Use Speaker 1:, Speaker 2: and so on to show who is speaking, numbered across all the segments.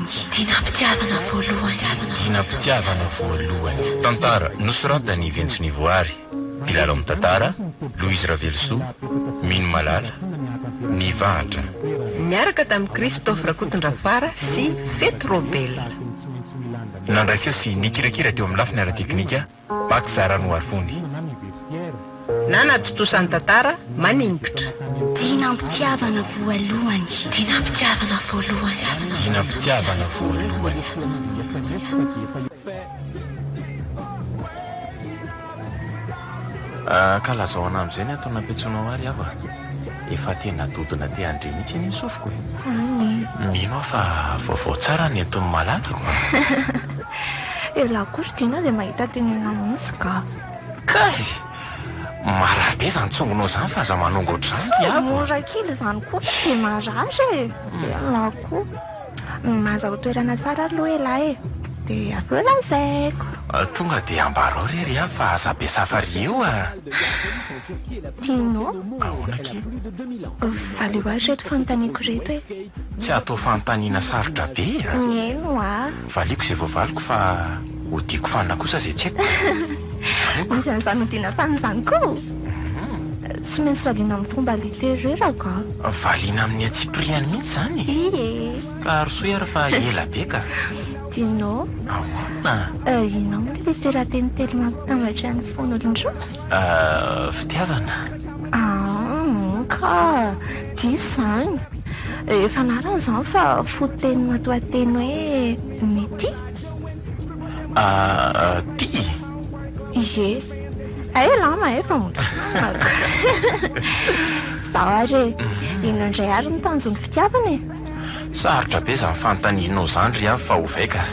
Speaker 1: Dinam-pitiavana voalohany.
Speaker 2: Dinam-pitiavana voalohany. Tantara nosoratan'i Ventsonivoary. Mpilalao amin'ny tantara, Louise Ravelosoa, Mino Malala, Ny Vahatra.
Speaker 3: Niaraka tamin'i Christophe Rakotondrafara sy Fety Robel.
Speaker 2: Nandray feo sy nikirakira teo amin'ny lafiny ara-teknika, Bac Zaranoarivony.
Speaker 3: Nanatontosa ny tantara, Maningotra.
Speaker 1: Dinam-pitiavana voalohany. Dinam-pitiavana voalohany.
Speaker 2: Dinam-pitiavana voalohany. Ka lazao anah amin'izay ny antony nampiantsoanao ahy ry hava. Efa tena dodona te handre mihitsy anie ny sofiko e.
Speaker 4: Izany e.
Speaker 2: Mino aho fa vaovao tsara ny entin'ny malalako a.
Speaker 4: Elah koa ry Dina dia mahita tenenina mihitsy ka.
Speaker 2: Kay! Marary be izany tsongonao izany fa aza manongo ohatr'izany ry
Speaker 4: Fa
Speaker 2: hava.
Speaker 4: mora kely izany koa dia marary e. Elah koa. Mahazaho toerana tsara aloha elah e. Dia avy eo lazaiko.
Speaker 2: Tonga dia ambarao re ry hava fa aza be safari eo a.
Speaker 4: Tino?
Speaker 2: Ahoana akia?
Speaker 4: Valio ahy ireto fanontaniako ireto e.
Speaker 2: Tsy atao fanontaniana sarotra be a.
Speaker 4: Mihaino aho.
Speaker 2: Valiako izay voavaliko fa hodiako fanina kosa izay tsy haiko. Izany ko.
Speaker 4: Misy an'izany hodiana fanina izany koa? Tsy maintsy valiana amin'ny fomba literaire ka.
Speaker 2: Valiana amin'ny antsipiriany mihitsy izany e?
Speaker 4: Ie.
Speaker 2: Ka arosoy ary fa ela be ka.
Speaker 4: Dino.
Speaker 2: Ahoana?
Speaker 4: Inona moa ilay literateny telo mampitambatra ny fon'olon-droa?
Speaker 2: Fitiavana.
Speaker 4: Ah, ka diso izany. Efa anarana izany fa fototeny matoanteny hoe mitia.
Speaker 2: Ah, tia?
Speaker 4: Ie. Hay elah mahay fa mody foana. Izao ary e, inona indray ary ny tanjon'ny fitiavana e?
Speaker 2: Sarotra be izany fanontanianao izany ry Avo fa ovay ka.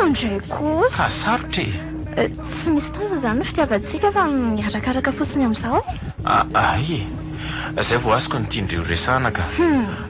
Speaker 4: Indray kosa.
Speaker 2: Ka sarotra e.
Speaker 4: Tsy misy tanjona izany ny fitiavantsika fa miarakaraka fotsiny amin'izao e.
Speaker 2: Hay e. Izay vao azoko ny tian-dry ho resahana ka.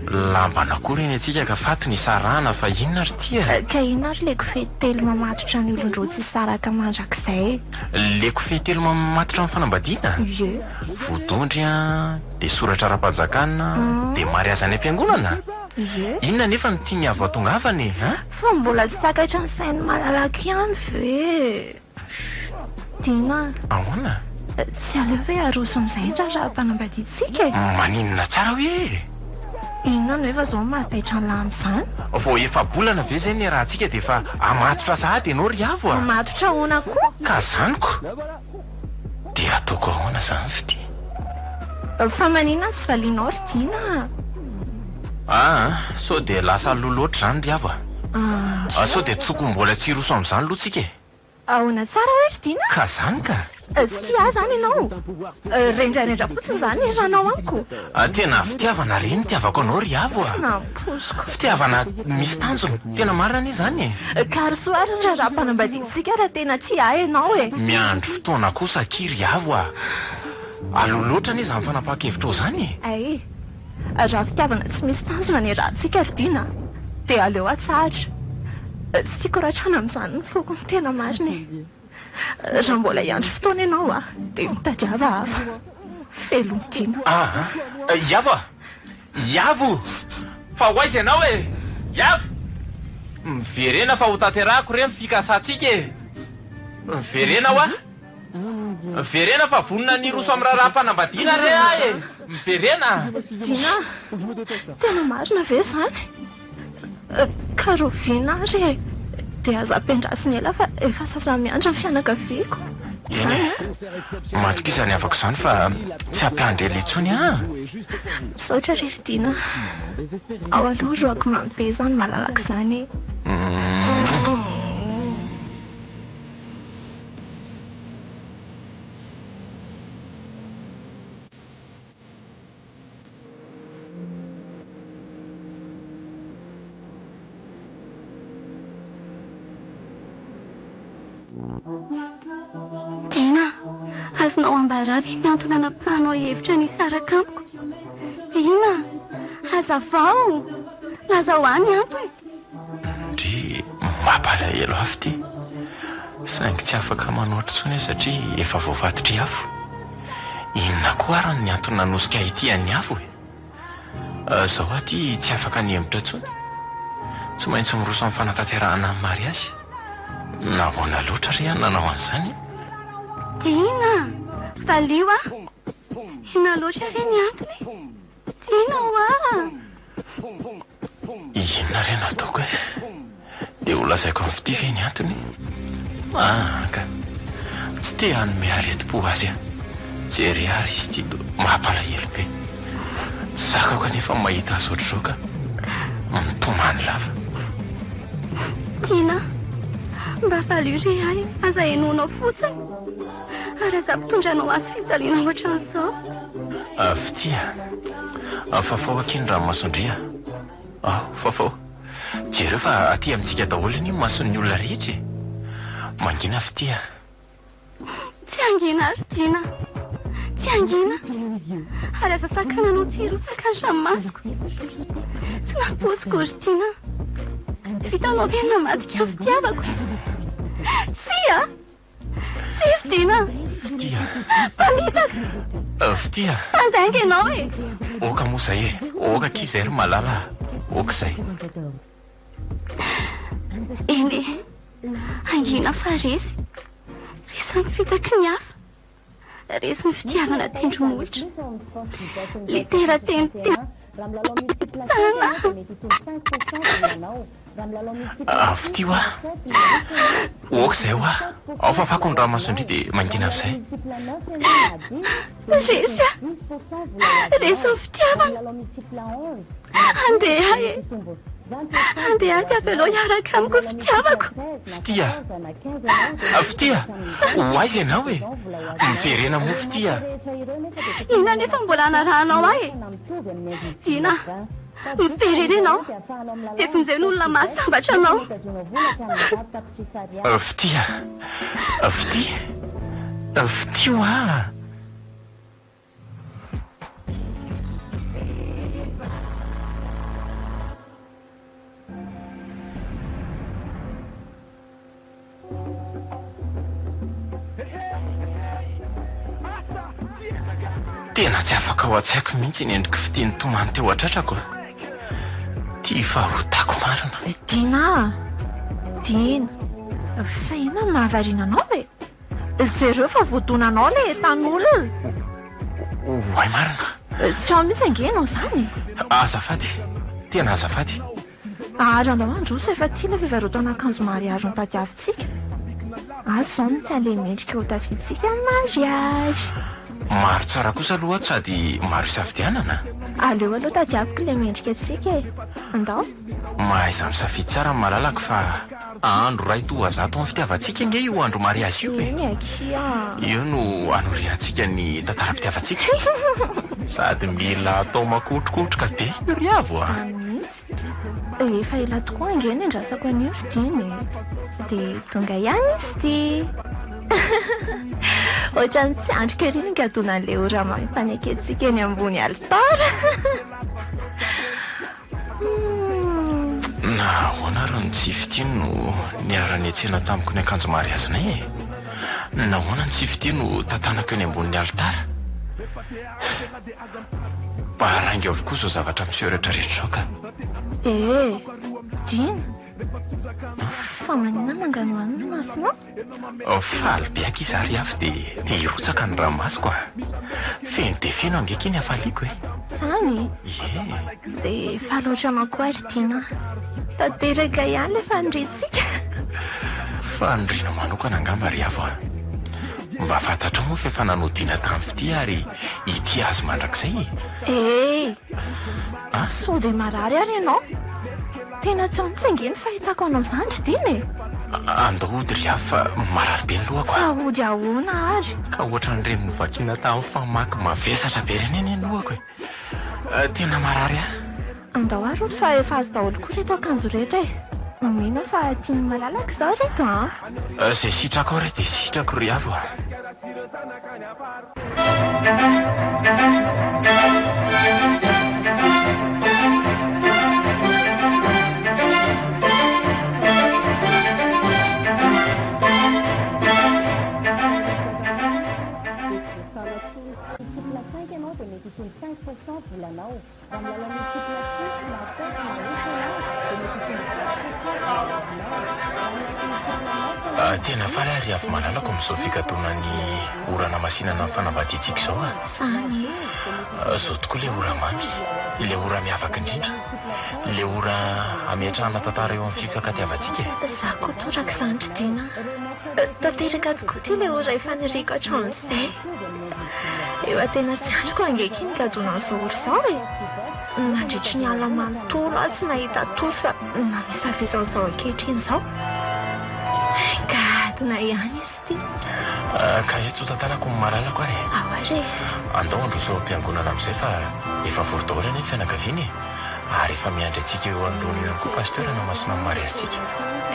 Speaker 2: Lamban'akoho ireny antsika ka faty no isarahana fa inona ry ity e?
Speaker 4: Ka inona ary ilay kofehy telo mamatotra ny olon-droa tsy hisaraka mandrakizay?
Speaker 2: Ilay kofehy telo mamatotra ny fanambadiana?
Speaker 4: Ie.
Speaker 2: Vodondry an, dia soratra ara-panjakana, dia mariazy any am-piangonana?
Speaker 4: Ie.
Speaker 2: Inona anefa no tian'i Avo atongavana e? An?
Speaker 4: Fa mbola tsy takatry ny sain'ny malalako ihany ve? Dina.
Speaker 2: Ahoana?
Speaker 4: Tsy aleo ve aroso amin'izay ny raharaham-panambadiantsika e?
Speaker 2: Maninona tsara hoe e?
Speaker 4: Inona no efa izao no mahataitra an'lah amin'izany?
Speaker 2: Vao efa-bolana ve izay niarahantsika dia efa hamatotra sahady ianao ry Avo a?
Speaker 4: Hamatotra ahoana koa?
Speaker 2: Ka izany ko! Dia ataoko ahoana izany fitia?
Speaker 4: Fa maninona no tsy valianao ry Dina a?
Speaker 2: Aa, sao dia lasa aloha loatra izany ry Avo a?
Speaker 4: Andry.
Speaker 2: Sao dia tsoko mbola tsy hiroso amin'izany aloha tsika e?
Speaker 4: Ahoana tsara hoe ry Dina?
Speaker 2: Ka izany ka!
Speaker 4: Tsy tia ahy izany ianao? Rendrarendra fotsiny izany ny ranao amiko?
Speaker 2: Tena fitiavana re ny itiavako anao ry Avo a!
Speaker 4: Tsy nampoiziko.
Speaker 2: Fitiavana misy tanjona, tena marina anie izany e!
Speaker 4: Ka arosoy ary ny raharaham-panambadiantsika raha tena tia ahy ianao e!
Speaker 2: Miandry fotoana kosa akia ry Avo a! Aloha loatra anie izany fanapahan-kevitrao izany e!
Speaker 4: Hay! Raha fitiavana tsy misy tanjona ny iarahantsika ry Dina dia aleo atsahatra. Tsy tiako ratrana amin'izany ny foko ny tena marina e! Raha mbola hiandry fotoana ianao a, dia mitadiava hafa. Veloma Dina.
Speaker 2: Aa! Iavo a! Iavo! Fa ho aiza ianao e? Iavo! Miverena fa hotanterahako re ny fikasantsika e! Miverena hoa! Miverena fa vonona ny hiroso amin'ny raharaham-panambadiana re aho e! Miverena!
Speaker 4: Dina, tena marina ve izany? Ka rahoviana ary e? Dia aza ampiandrasina ela fa efa sasa-miandry ny fianakaviako.
Speaker 2: Eny e! Matokisa ny havako izany fa tsy hampiandry ela intsony aho.
Speaker 4: Misaotra re ry Dina a! Ao aloha roako mamy be izany malalaka izany e!
Speaker 1: Dina, azonao ambara ve ny antony anapahanao hevitra ny hisaraka amiko? Dina, hazavao! Lazao ahy ny antony!
Speaker 2: Ndry, mampalahelo ahy ity. Saingy tsy afaka manoatra intsony aho satria efa voafatotry afo. Inona koa ary ny antony nanosika ahy ity an'ny afo e? Izao aho ity tsy afaka nihemotra intsony. Tsy maintsy miroso amin'ny fanatanterahana ny mariazy. Nahoana loatra re aho nanao an'izany e?
Speaker 1: Dina! Valio aho! Inona loatra re ny antony e? Dina hoa!
Speaker 2: Inona re no ataoko e? Dia ho lazaiko amin'i Fitia ve ny antony? Ah ka! Tsy te hanome aretim-po azy aho. Jereo ary izy ity toa mampalahelo be. Tsy zakako anefa ny mahita azy ohatr'izao ka. Mitomany lava.
Speaker 1: Tiana, mba valio re ahy, aza henoinao fotsiny. Ary aza ampitondranao azy fijaliana ohatran'izao.
Speaker 2: Fitia, fafao akia ny ranomason-dry a. Ao, fafao. Jereo fa aty amintsika daholo anie ny mason'ny olona rehetra e. Mangina Fitia.
Speaker 1: Tsy hangina ry Dina. Tsy hangina. Ary aza sakananao tsy hirotsaka ny ranomasoko. Tsy nampoiziko ry Dina. Vitanao ve ny namadika ny fitiavako e? Tsia! Tsia ry Dina!
Speaker 2: Fitia.
Speaker 1: Mpamitaka!
Speaker 2: Fitia.
Speaker 1: Mpandainga ianao e!
Speaker 2: Oka moa izay e! Oka akia izay ry Malala a! Oka izay.
Speaker 1: Eny e! Hangina fa resy. Resy ny fitaky ny hafa. Resy ny fitiavana tendro-molotra. Litera teny tana.
Speaker 2: Fitia hoa. Ok izay hoa. Ao fafako ny ranomasondry dia mangina amin'izay.
Speaker 1: Resy aho. Resy ny fitiavana. Andeha e. Andeha aty avelao hiaraka amiko ny fitiavako.
Speaker 2: Fitia. Fitia. Ho aiza ianao e? Miverena moa Fitia.
Speaker 1: Inona anefa mbola hanarahanao ahy e? Dina, miverena ianao. Efa ny olona mahasambatra anao.
Speaker 2: Fitia. Fitia. Fitia hoa. Tena tsy afaka ao an-tsaiko mihitsy ny endriky fitia nitomany teo an-tratrako a. Tia fahotako marina.
Speaker 4: Dina a! Dina! Fa inona no mahavariana anao e? Jereo fa voadonanao ilay entan'olona.
Speaker 2: Oay marina.
Speaker 4: Tsy ao mihitsy ange ianao izany e.
Speaker 2: Azafady, tena azafady.
Speaker 4: Ary andao handroso efa ity ilay fivarotana akanjo mariary notadiavintsika. Aza izao no tsy aleha mendrika ho tafiantsika ny mariary.
Speaker 2: Maro tsara kosa aloha ato sady maro isafidianana.
Speaker 4: Aleo aloha tadiaviko ilay mendrika antsika e. Andao.
Speaker 2: Mahaiza misafidy tsara ny malalako fa andro iray toa zato amin'ny fitiavantsika ange io andro mariazy io e!
Speaker 4: Eny akia a!
Speaker 2: Io no anorenantsika ny tantaram-pitiavantsika. Sady mila atao makotrokotroka be io ry avo a!
Speaker 4: Izany mihitsy. Efa ela tokoa ange niandrasako an'io ry Dina e! Dia tonga ihany izy ity! Ohatran'ny tsy andriko ery ny gadonan'ilay ora mampifanekentsika eny ambony alitara.
Speaker 2: Nahoana ary no tsy fitia no niara-niantsena tamiko ny akanjo mariazinay e? Nahoana no tsy fitia no tantanako eny ambonin'ny alitara? Baraingo avokoa izao zavatra miseho rehetra rehetra izao ka.
Speaker 4: Eh! Dina! Fa maninona manganohano ny masonao?
Speaker 2: Faly be aky izaho ry Afy dia te hirotsaka ny ranomasoko a! Feno dia feno ange akia ny hafaliako e!
Speaker 4: Zany?
Speaker 2: Ie!
Speaker 4: Dia faly ohatranao koa ry Dina a! Tanteraka ihany ilay faniriantsika!
Speaker 2: Faniriana manokana angamba ry Avo a! Mba fantatrao moa fa efa nanao dina tamin'i Fitia ary hitia azy mandrakizay e!
Speaker 4: Ee! Sao dia marary ary ianao? Tena tsy ao mihitsy ange ny fahitako anao izany ry Dina e!
Speaker 2: Andao hody ry Avo fa marary be ny lohako a!
Speaker 4: Fa hody ahoana ary?
Speaker 2: Ka ohatran'ireny novakiana tamin'ny famaky mavesatra be ireny anie ny lohako e! Tena marary ahy.
Speaker 4: Andao ary hody fa efa azo daholo koa ireto akanjo ireto e! Mino aho fa tian'i Malalaka izao ireto an!
Speaker 2: Izay sitrakao re dia sitrako ry Avo a! Tena faly aho ry Avo malalako amin'izao figadonan'ny ora hanamasinana ny fanambadiantsika izao a!
Speaker 4: Izany e!
Speaker 2: Izao tokoa ilay ora mamy, ilay ora miavaka indrindra, ilay ora hametrahana tantara eo amin'ny fifankatiavantsika e!
Speaker 4: Izaho koa torak'izany ry Dina a! Tanteraka tokoa ity ilay ora efa niriako hatramin'izay. Efa tena tsy andriko ange akia ny higadonan'izao ora izao e! Nandritry ny alina manontolo aho tsy nahita tory fa namisavisa an'izao ankehitriny izao. Gadona ihany izy ity.
Speaker 2: Ka etsy ho tantarako ny malalako ary e.
Speaker 4: Ao ary e.
Speaker 2: Andao handroso ao am-piangonana amin'izay fa efa vory daholo anie ny fianakaviana e. Ary efa miandry antsika eo anoloana eo ihany koa Pasteur hanamasina ny mariazintsika.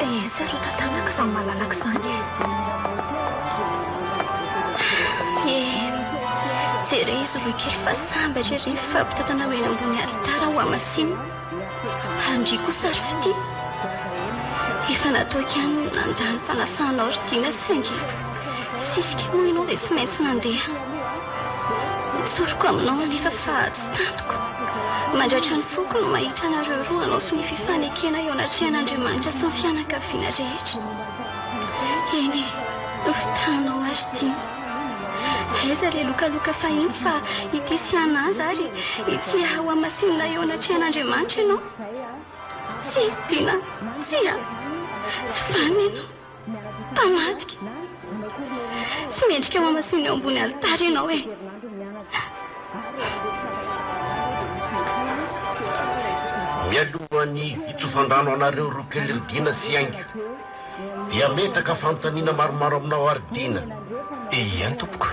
Speaker 4: Etsy ary ho tantanako izany malalako izany e.
Speaker 1: He, jereo izy roa kely fa sambatra ery mifampitantana ho eny ambony alitara ho hamasinina. Ary ndry kosa ry fitia. Efa nataoko ihany ny nandà ny fanasanao ry Dina saingy sisika moa ianao dia tsy maintsy nandeha. Tsoriko aminao anefa fa tsy tantiko. Mandratra ny foko ny mahita anareo roa hanao sonia fifanekena eo anatrehan'Andriamanitra sy ny fianakaviana rehetra. Eny e, nofitahanao aho ry Dina. Aiza ilay lokaloka fahiny fa ity sy hanaja ary ity hohamasinina eo anatrehan'Andriamanitra ianao? Tsia ry Dina, tsia! Tsy vanona ianao. Mpamadika. Tsy mendrika hohamasinina eo ambony alitara ianao e!
Speaker 5: Mialohan'ny hitsofan-drano anareo roa kely ry Dina sy Haingo dia hametraka fanontaniana maromaro aminao aho ry Dina.
Speaker 2: Eny tompoko.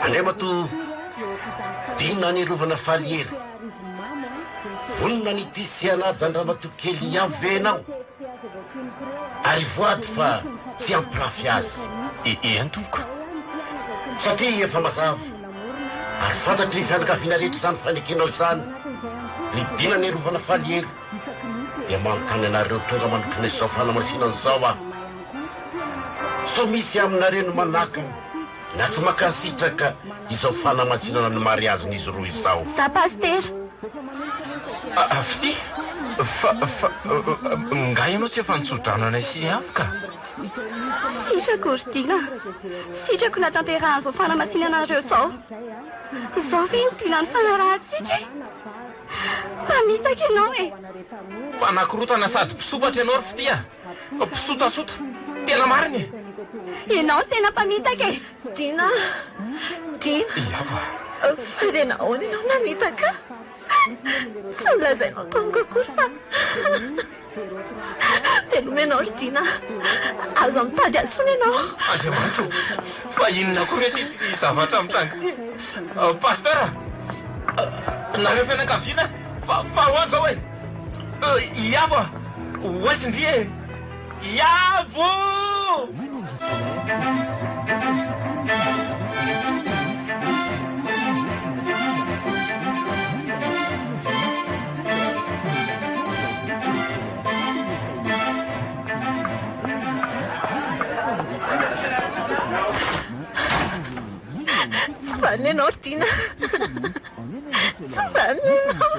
Speaker 5: Andriamatoa Dina Nirovana Falihery, vonona ny hitia sy hanaja an-dRamatoa kely ihany ve ianao? Ary voady fa tsy hampirafy azy.
Speaker 2: Eny tompoko.
Speaker 5: Satria efa mazava ary fantatry ny fianakaviana rehetra izany fanekenao izany, ry Dina Niarovana Falihery, dia manontany anareo tonga manotrona izao fanamasinana izao aho. Sao misy aminareo no manakana na tsy mankasitraka izao fanamasinana ny mariazin'izy roa izao.
Speaker 1: Za pasitera.
Speaker 2: Fitia, fa, fa, nga ianao tsy efa nitso-drano anay sy Avo ka?
Speaker 1: Sitrako ry Dina, sitrako na tanterahan'izao fanamasinanareo izao. Izao ve no tiana nifanarahantsika e? Mpamitaka ianao e!
Speaker 2: Mpanakorotana sady mpisompatra ianao ry Fitia a! Mpisotasota! Tena marina e!
Speaker 1: Ianao no tena mpamitaka e!
Speaker 4: Dina a! Dina!
Speaker 2: Iavo a!
Speaker 4: Fa dia nahoana ianao namitaka ahy? Tsy nolazainao tamiko akory fa. Veloma ianao ry Dina a! Aza mitady ahy intsony ianao!
Speaker 2: Andriamanitra o! Fa inona koa re ity zavatra mitranga ity e? Pasteur a! Nareo fianakaviana fa fa ahoana izao e? Iavo a! Ho aiza ndry e? Iavo!
Speaker 4: Tsy vanona ianao ry Dina. Tsy vanona ianao.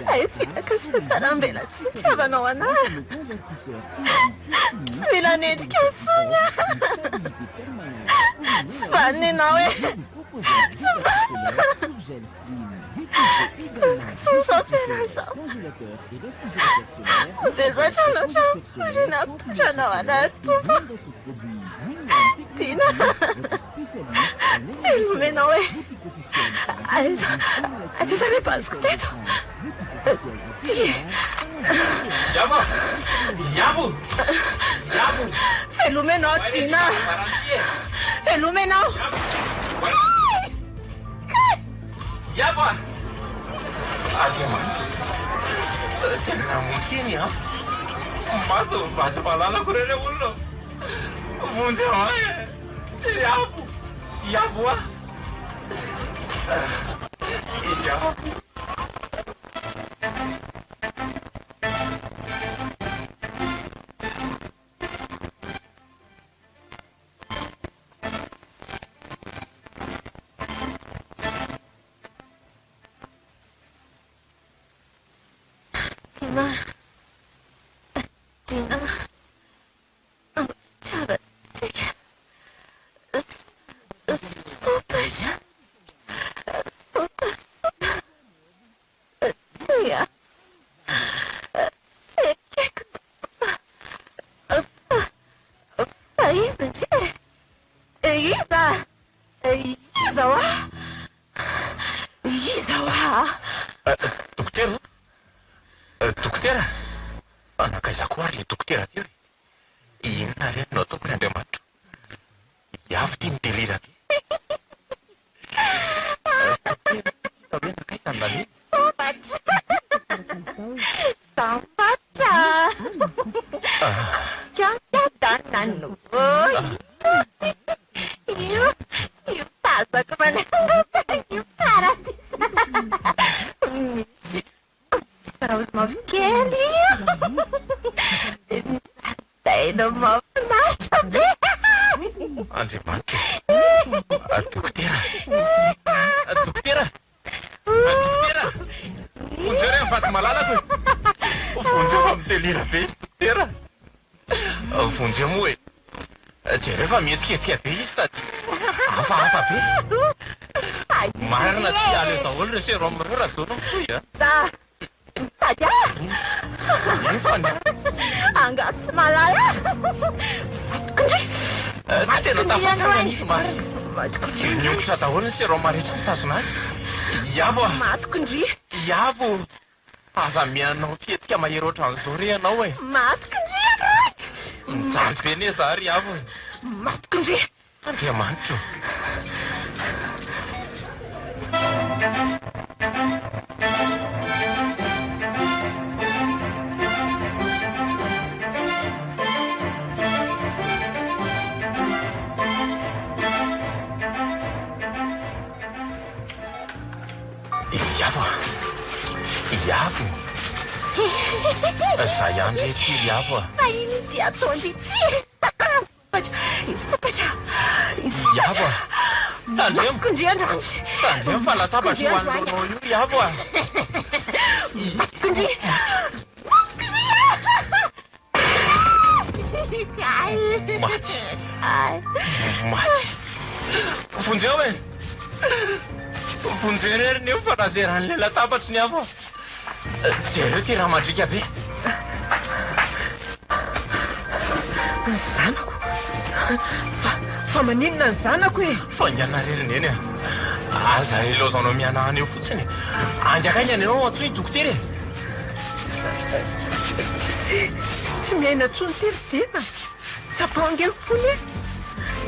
Speaker 4: Hay fitaka sy fihatsaram-belatsihy ny fitiavanao anah. Tsy mila anendrika intsony aho. Tsy vanona ianao e. Tsy vanona. Tsy tantiko intsony izao fiainana izao. Mavesatra loatra ny fahoriana mpitondra anao anah ry Tompo. Dina. Veloma ianao e. Aiza, aiza ilay basiko teto? Ty e.
Speaker 2: Iavo! Iavo! Iavo!
Speaker 4: Veloma ianao ry Dina. Veloma ianao.
Speaker 2: Iavo a! Andriamanitra o! Tena namono tena i Avo. Maty ny vady malalako re ilay olona. Vonjeo ahy e! Iavo! Iavo a! Iavo!
Speaker 4: Dina! Dina!
Speaker 2: Fa nankaiza koa ary ilay dokotera teo e? Inona re no ataoko ry Andriamanitro? Iavo ity midelira be. Dokotera tsy hita hoe nankaiza no naleha.
Speaker 4: Sambatra! Sambatra! Asika miadana no Io, io tazako manangana io paradisa. Misy, misy raozy mavokely io. Dia misy zaridaina mahafinaritra be.
Speaker 2: Andriamanitra e! Dokotera! Dokotera! Dokotera! Vonjeo re ny vady malalako e! Vonjeo fa midelira be izy dokotera! Vonjeo moa e! Jereo fa mihetsiketsika be izy sady hafahafa be! Marina tsy hiala eo daholo ireo sérum ireo raha izao no mitohy a!
Speaker 4: Za mitady ahy!
Speaker 2: Nefa ny.
Speaker 4: Angaha tsy mahalala? Matiko ndry!
Speaker 2: Tena tafatsangana izy marina!
Speaker 4: Matiko ndry!
Speaker 2: Miongotra daholo ny sérum rehetra mitazona azy! Iavo a!
Speaker 4: Matiko ndry!
Speaker 2: Iavo! Aza mianao fihetsika mahery ohatran'izao re ianao e!
Speaker 4: Matiko ndry androany!
Speaker 2: Mijaly be anie za ry Avo e!
Speaker 4: Matiko ndry!
Speaker 2: Andriamanitro! Iavo a! Iavo! Za ihany re ity ry Iavo a!
Speaker 4: Fa inona ity ataon-dry ity? Isopatra! Isopatra!
Speaker 2: Iavo a! Tandremo!
Speaker 4: Matiko ndry androany!
Speaker 2: Tandremo fa latabatra io anoloanao io ry Iavo a!
Speaker 4: Matiko ndry! Matiko ndry!
Speaker 2: Maty! Maty! Vonjeo e! Vonjeo re ry Neo fa nazeran'ilay latabatry ny afo a! Jereo ity rà mandriaka be!
Speaker 3: Ny zanako? Fa, fa maninona ny zanako e?
Speaker 2: Faingana re ry Neny a! Aza ilaozanao mihanahana eo fotsiny e! Haingakaingana ianao antsoy ny dokotera e!
Speaker 3: Tsy, tsy miaina intsony ity ry Dina. Tsapao ange ny fony e!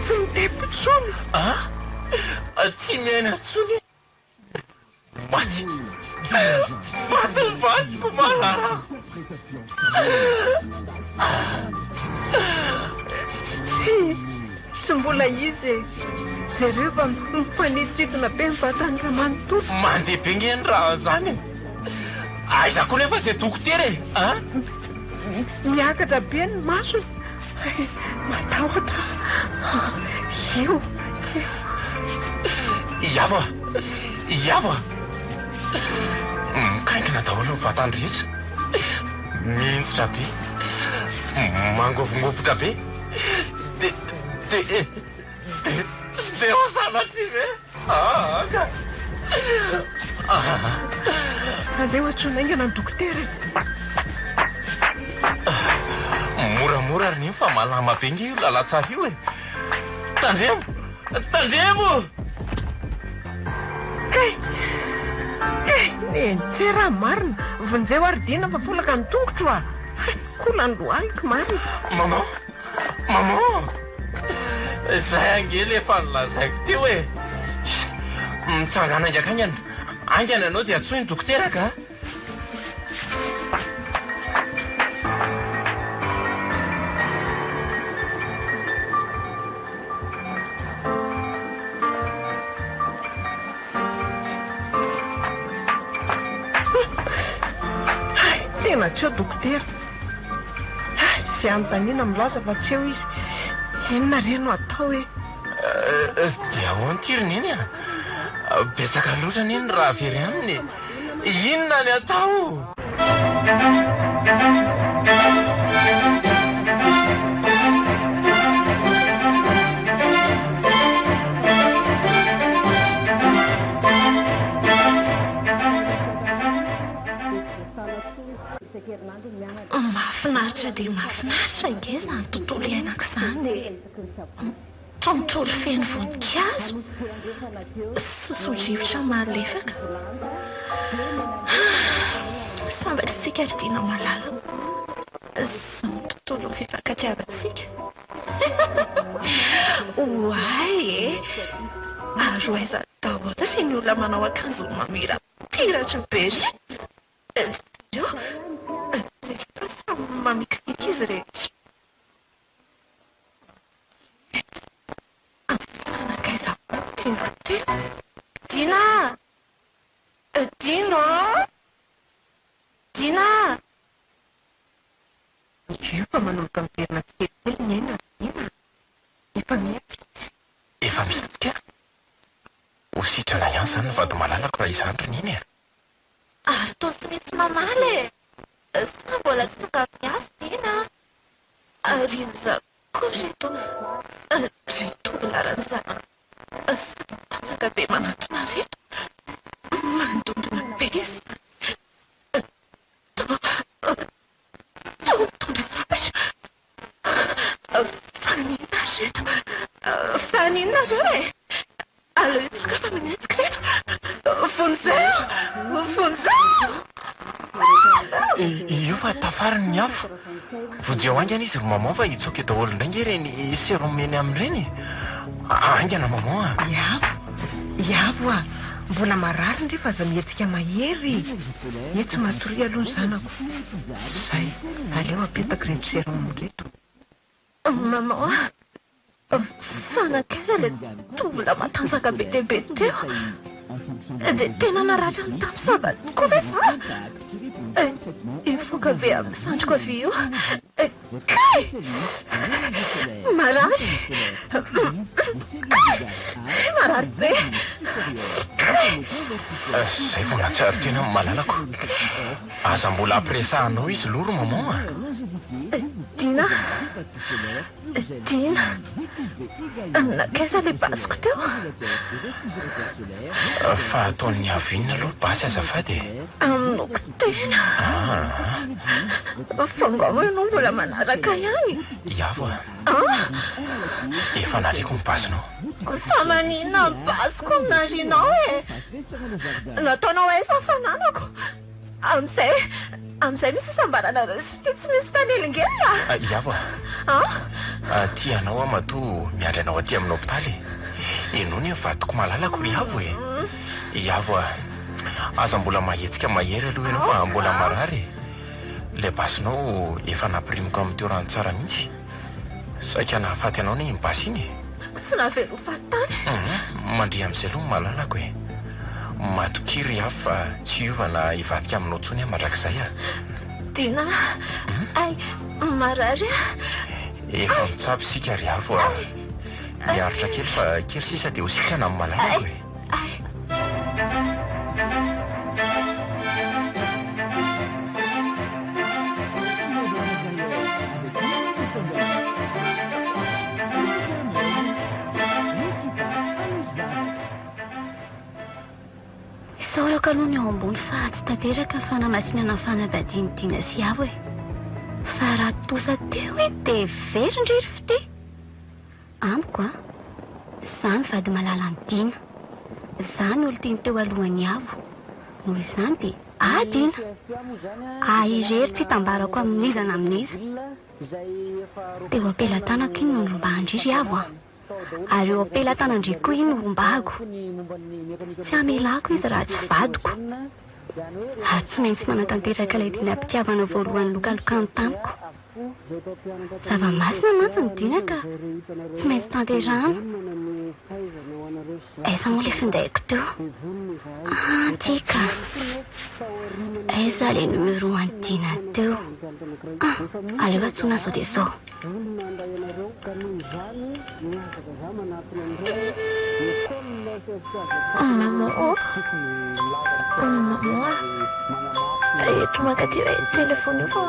Speaker 3: Tsy mitempo intsony.
Speaker 2: Ah! Tsy miaina intsony? Maty! Maty ny vadiko malalako!
Speaker 3: Tsy, tsy mbola izy e! Jereo fa mifanitsidina be ny vatany iray manontolo.
Speaker 2: Mandeha be nge ny raha zany e! Aiza koa nefa izay dokotera e! An?
Speaker 3: Miakatra be ny masony. Hay, matahotra aho. Io, io.
Speaker 2: Iavo a! Iavo a! Mikaingina daholo ny vatany rehetra. Mihinjitra be. Mangovongovoka be. Dia, dia, dia, dia ho sanatria ve? Aa ka! Aa.
Speaker 3: Aleo antsoina haingana ny dokotera e!
Speaker 2: Moramora ry Neny fa malama be nge io lalantsara io e! Tandremo! Tandremo!
Speaker 3: Kay! Kay! Neny, tsy raha marina! Vonjeo ary Dina fa folaka ny tongotro a! Hay, kola ny lohaliko marina!
Speaker 2: Maman! Maman! Zay ange le efa nolazaiko teo e! Mitsangàna haingakaingana, haingana ianao dia antsoy ny dokotera ka!
Speaker 3: Hay, tena tsy eo dokotera. Hay, izay anontaniana milaza fa tsy eo izy. Inona re no atao e?
Speaker 2: Dia ahoana ity ry Neny a? Betsaka loatra anie ny raha very aminy e! Inona ny atao?
Speaker 4: Mahafinaritra dia mahafinaritra ange izany tontolo iainako izany e! Tontolo feno voninkazo sy soso-drivotra malefaka. Sambatra isika ry Dina malala. Izao ny tontolon'ny fifankatiavantsika. Oay e! Ary ho aiza daholo ireny olona manao akanjo mamirapiratra be ireny? Jereo, jereo fa samy mamikimiky izy rehetra. Fa nankaiza koa Dina teo? Dina a! Dina a! Dina a!
Speaker 3: Io fa manomboka miverina tsikelikely ny aina ry Dina a! Efa mihetsika izy.
Speaker 2: Efa mihetsika? Ho sitrana ihany izany ny vady malalako raha izany ry Neny a!
Speaker 4: Ary toa tsy misy mamaly e! Sa mbola tsy tonga avy miasa Dina a? Ary iza koa ireto ireto olona ranjanana sady mitanjaka be manatona ireto? Mandondona be izany. Toa toa mitondra zavatra. Fa n'inona ireto? Fa n'inona ireo e? Aleo hitsoaka fa manenjika ireto. Vonjeo! Vonjeo!
Speaker 2: Io fa tafariny ny afo. Vonjeo haingana izy ry maman fa hitsoaka eo daholo indray nge ireny sérum eny aminy ireny e. Haingana maman a.
Speaker 3: Iavo, Iavo a! Mbola marary ndry fa aza mihetsika mahery e! Etsy matoria aloha ny zanako. Zay, aleo apetako ireto sérum ireto.
Speaker 4: Maman a! Fa nankaiza ilay tovolahy matanjaka be dia be teo? Dia tena naratra ny tamin'ny sabany koa ve za? Hivoaka be amin'ny sandriko havia io. Kay! Marary! Kay! Marary be! Kay!
Speaker 2: Zay vao nahatsiaro tena ny malalako. Aza mbola ampiresahanao izy aloha ry maman a!
Speaker 4: Dina! Dina! Nankaiza ilay basiko teo?
Speaker 2: Fa ataon'ny avo inona aloha basy azafady e?
Speaker 4: Hamonoako tena!
Speaker 2: Aa!
Speaker 4: Fa angaha moa ianao mbola manaraka ihany?
Speaker 2: Iavo a!
Speaker 4: An!
Speaker 2: Efa nariako ny basinao.
Speaker 4: Fa maninona ny basiko no narianao e? Nataonao aiza ny fananako? Amin'izay, amin'izay misy isambaranareo sy fitia tsy misy mpanelingelina
Speaker 2: a! Iavo a!
Speaker 4: An?
Speaker 2: Tia anao aho matoa miandry anao aty amin'ny hopitaly e! Henoy ny vadiko malalako ry Iavo e! Iavo a! Aza mbola mahetsika mahery aloha ianao fa mbola marary e! Ilay basinao efa nampirimiko amin'ny toerany tsara mihitsy. Saika nahafaty anao anie iny basy iny e!
Speaker 4: Tsy navela ho faty tany.
Speaker 2: Hum, mandria amin'izay aloha ny malalako e! Matokia ry Avo fa tsy hiova na hivadika aminao intsony aho mandrakizay a!
Speaker 4: Dina a! Hay, marary aho.
Speaker 2: Efa mitsabo isika ry Avo a! Miaritra kely fa kely sisa dia ho sitrana ny malalako e!
Speaker 4: Hay.
Speaker 1: Isaorako aloha ny ao ambony fa tsy tanteraka ny fanamasinana ny fanambadian'i Dina sy Avo e! Fa raha tosa teo e dia very ndry ry fitia! Amiko an! Za ny vady malalan'i Dina. Za ny olon-tiany teo alohan'i Avo. Noho izany dia ahy Dina! Ahy irery tsy hitambarako amin'iza na amin'iza. Teo am-pelatanako iny no norombahan-dry ry Avo an! Ary eo am-pelatanan-dry koa iny no rombahako. Tsy hamelako izy raha tsy vadiko. Ary tsy maintsy manatanteraka ilay dinam-pitiavana voalohany lokalokany tamiko. Zava-masina mantsy ny dina ka tsy maintsy tanterahana. Aiza moa ilay findaiko teo? Anty ka! Aiza ilay numéro an'i Dina teo? Ah, aleo antsoina sao dia sao.
Speaker 4: Maman ô! Maman a! Eto mankaty ilay téléphone io fa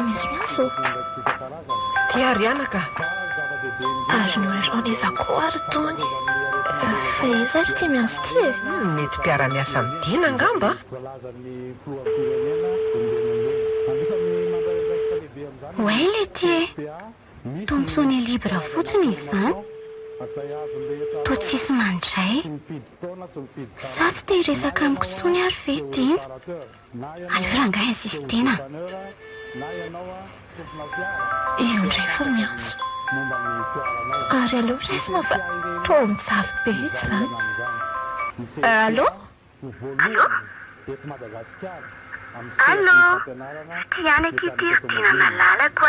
Speaker 4: misy miantso.
Speaker 3: Ty ary anaka a!
Speaker 4: Ary numéro an'iza koa ary itony? Fa iza ary ity miantso ity e?
Speaker 3: Mety mpiara-miasa amin'i Dina angamba?
Speaker 1: Oay letia e! Toa mi-sonner libre fotsiny izy izany. Toa tsisy mandray. Sa tsy te hiresaka amiko intsony ary ve Dina? Aleo rangahy insistena a!
Speaker 4: Io indray vao miantso. Ary aleo raisina fa toa mijaly be izy izany. Allô?
Speaker 1: Allô? Allô? Tiana akia ity ry Dina malalako a!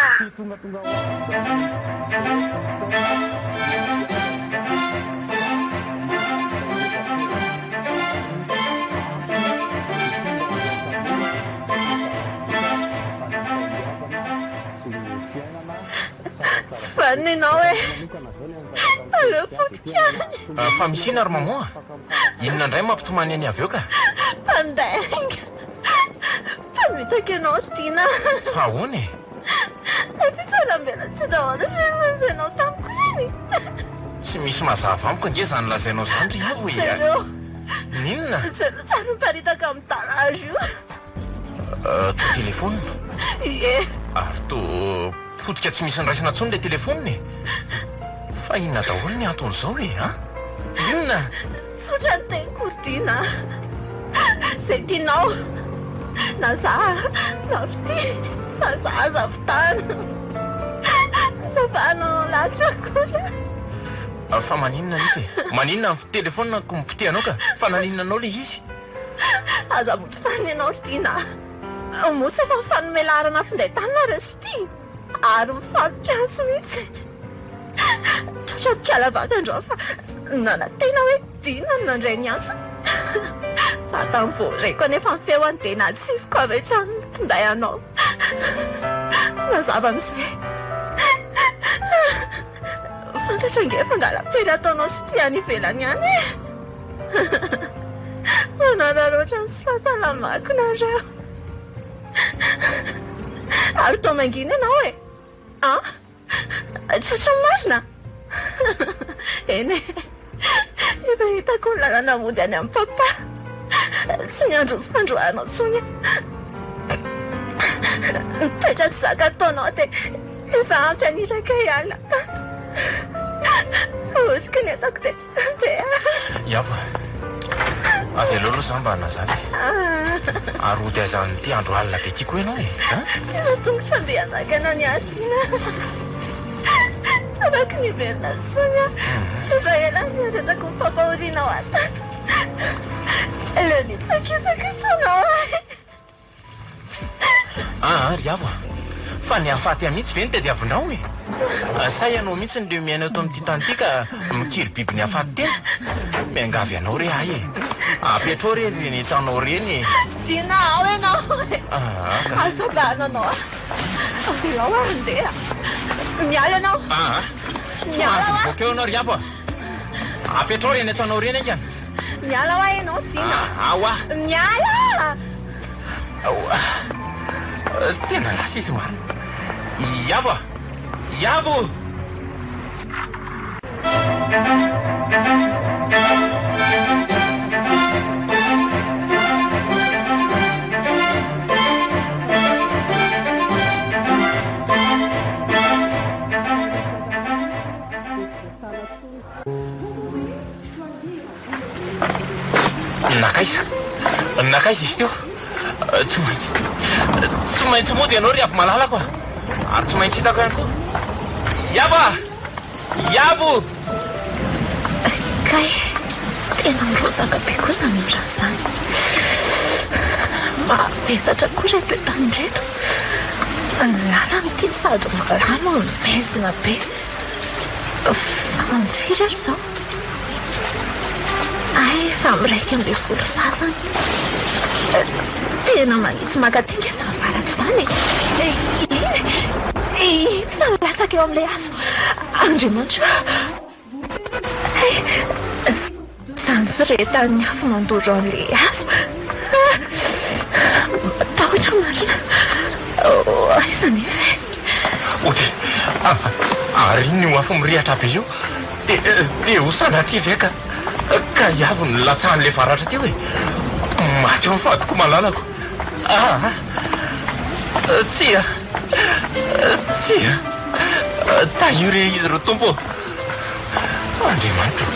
Speaker 4: Tsy vanona ianao e! Aleo potika any!
Speaker 2: Fa misy inona ry maman a? Inona indray no mampitomany an'i avy eo ka?
Speaker 4: Mpandainga! Mpamitaka ianao ry Dina a!
Speaker 2: Fa ahoana e?
Speaker 4: Efa tsy hanambela-tsy daholo ireny lazainao tamiko ireny e!
Speaker 2: Tsy misy mazava amiko ange izany lazainao izany ry Avo e!
Speaker 4: Jereo!
Speaker 2: N'inona?
Speaker 4: Jereo tsara miparitaka amin'ny tarazo io!
Speaker 2: Toa telefaonina?
Speaker 4: Ie!
Speaker 2: Ary toa potika tsy misy niraisina intsony ilay telefaonina e! Fa inona daholo ny anton'izao e? An? Inona?
Speaker 4: Tsotra ny teniko ry Dina a! Izay tianao, na za na fitia, fa za aza fitana. Aza fahananao lahatra akory
Speaker 2: a! Fa maninona anefa e? Maninona ny telefaonina ko mipotehanao ka? Fa naninona anao ilay izy?
Speaker 4: Aza mody fanina ianao ry Dina a! Moa tsy efa mifanome laharana finday tany nareo sy fitia? Ary mifampiantso mihitsy. Tratrako kala vaka androany fa nanantena hoe Dina no nandray ny antso. Fa tamin'ny vao reko anefa ny feony dia natsifiko avy hatrany ny finday anao. Mazava amin'izay. Fantatro ange fa angalam-pery ataonao sy fitia any ivelany any e. Manararaotra ny tsy fahasalamako nareo. Ary toa mangina ianao e! An? Tratra marina? Eny e! Efa hitako ny lalana mody any amin'i Papa. Tsy miandry ny fandroahanao intsony aho. Ny toetra tsy zaka ataonao dia efa ampy haniraka hiala tato. Ahotriko ny entako dia.
Speaker 2: Iavo a! Avelao aloha za mba hanazava e! Ary hody aiza amin'ity andro alina be ity koa ianao e? An?
Speaker 4: Tena tongotra andeha hanakana ny ahy Tiana a! Tsy afaka ny hiverina intsony aho. Efa ela no niaretako ny fampahorianao ahy tato. Leo nitsakitsaka intsonao ahy.
Speaker 2: Aa ry Avo a! Fa ny hahafaty ahy mihitsy ve no tadiavinao e? Sa ianao mihitsy no leo miaina eto amin'ity tany ity ka mikiry biby ny hahafaty tena? Miangavy anao re ahy e! Apetrao re ireny entanao ireny e!
Speaker 4: Dina ao ianao e!
Speaker 2: Aa ka!
Speaker 4: Aza abahana anao aho! Avelao aho handeha! Miala ianao!
Speaker 2: Aa! Tsy mahazo mivoaka eo ianao ry Avo a! Apetrao ireny entanao ireny haingana!
Speaker 4: Miala hoa ianao ry Dina
Speaker 2: a! Ao aho!
Speaker 4: Miala!
Speaker 2: Ao ah! Tena lasa izy marina! Iavo ah! Iavo! Nankaiza? Nankaiza izy teo? Tsy maintsy, tsy maintsy mody ianao ry Avo-malalako a! Ary tsy maintsy hitako ihany koa. Iabo a! Iabo!
Speaker 4: Kay, tena mirotsaka be koa izany orana izany. Mavesatra koa ireto entana ireto. Ny lalana ity sady malama no maizina be. Fa amin'ny firy ary izao? Hay efa amin'ny 11 sasany. Tena manitsy mankaty ange izany varatra izany e! Iny e! Iny fa milatsaka eo amin'ilay hazo. Andriamanitra o! Hay! Izany firehetan'ny afo mandoro an'ilay hazo. Matahotra marina. Aiza anefa e?
Speaker 2: Odry! Ary inona io afo mirehatra be io? Dia dia ho sanatria ve ka ka hiavy no nilatsahan'ilay varatra teo e? Maty eo ny vadiko malalako. Aa! Tsia! Tsia! Tahio re izy ry Tompo ô! Andriamanitra
Speaker 4: ô!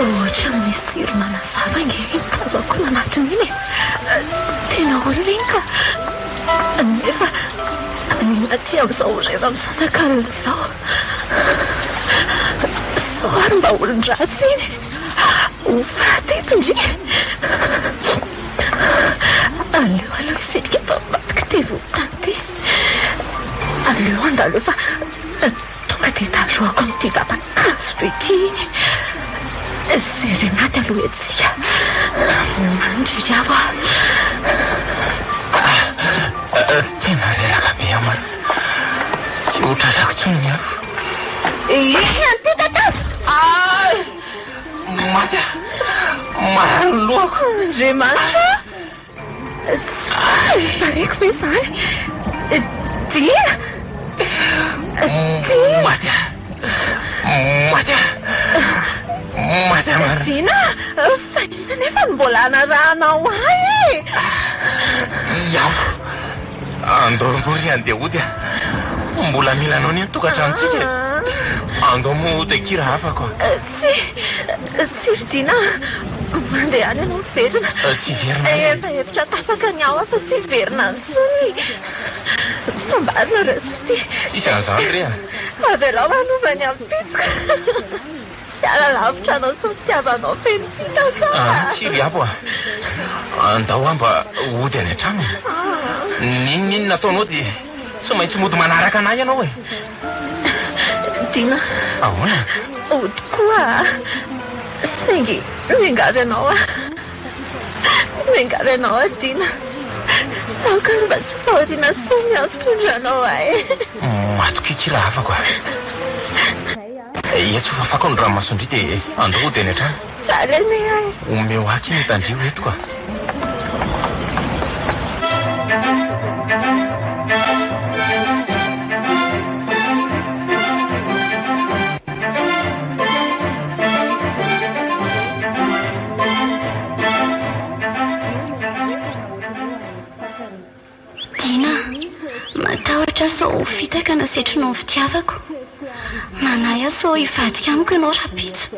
Speaker 4: Ohatran'ny misy jiro manazava ange iny tazako nanatona iny e! Tena olona iny ka! Nefa haninona aty amin'izao hariva misasakalina izao? Sao ary mba olon-dratsy iny? Ho faty eto ndry! Aleo aloha hisitrika ato ambadik'ity vovon-tany ity. Aleo handalo eo fa tonga dia darohako amin'ity vatan-kazo be ity iny. Izay re maty aloha hetsika. Mandry ry avo a!
Speaker 2: Tena reraka be aho man. Tsy ho tratrako intsony ny afo.
Speaker 4: Inona ity tataza?
Speaker 2: Ay! Maty aho. Marary ny lohako.
Speaker 4: Andriamanitra a! Tsy pareko ve izany? Dina! Dina!
Speaker 2: Maty aho. Maty aho. Maty aho marina.
Speaker 4: Dina a! Fa inona anefa no mbola anarahanao ahy e?
Speaker 2: Iavo. Andao moa ry handeha hody a! Mbola mila anao anie ny tokantranontsika e! Andao moa hody akia raha afaka a!
Speaker 4: Tsia, tsia ry Dina a! Mandeha any ianao miverina.
Speaker 2: Tsy hiverina any.
Speaker 4: Efa hevitra tapaka ny ao fa tsy hiverina any intsony. Sambarina ireo sy fitia.
Speaker 2: Tsisy an'izany re a!
Speaker 4: Avelao hanova ny ampitsoko. Hiala lavitra anao sy ny fitiavanao feno fitaka
Speaker 2: aho. Ah, tsia ry Avo a! Andao aho mba hody any an-trano e! N'inon'inona ataonao dia tsy maintsy mody manaraka an'ahy ianao e!
Speaker 4: Dina.
Speaker 2: Ahoana?
Speaker 4: Hody koa aho, saingy miangavy anao aho. Miangavy anao aho Dina. Aoka mba tsy fahoriana intsony ny hampitondra anao ahy e!
Speaker 2: Matokia akia rahavako a! Etsy ho fafako ny ranomason-dry dia andao hody any an-trano.
Speaker 4: Jaly anie aho e!
Speaker 2: Omeo ahy akia ny tandria ho entiko a!
Speaker 1: Dina, matahotra aho sao ho fitaka na setrinao ny fitiavako. Manahy aho sao hivadika amiko ianao rahampitso.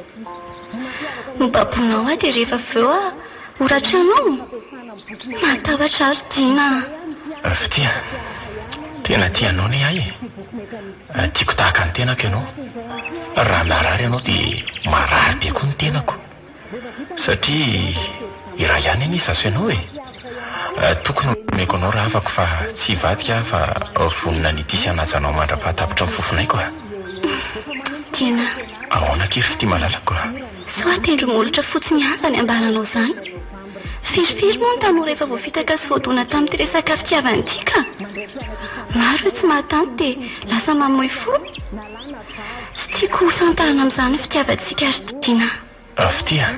Speaker 1: Nobaboinao aho dia rehefa avy eo aho ho ratranao? Matahotra aho ry Dina a!
Speaker 2: Fitia, tena tia anao anie aho e! Tiako tahaka ny tenako ianao. Raha marary ianao dia marary be koa ny tenako. Satria iray ihany anie izaho sy ianao e! Toky no omeko anao rahavako fa tsy hivadika aho fa vonona ny hitia sy hanaja anao mandra-pahatapitry ny fofonaiko a!
Speaker 1: Tiana.
Speaker 2: Ahoana akia ry fitia malalako a?
Speaker 1: Sao atendro-molotra fotsiny ihany izany ambaranao izany? Firifiry moa ny tanora efa voafitaka sy voadona tamin'ity resaka fitiavana ity ka! Maro ireo tsy mahatanty dia lasa mamoy fo. Tsy tiako ho santarina amin'izany ny fitiavantsika ry Dina.
Speaker 2: Fitia,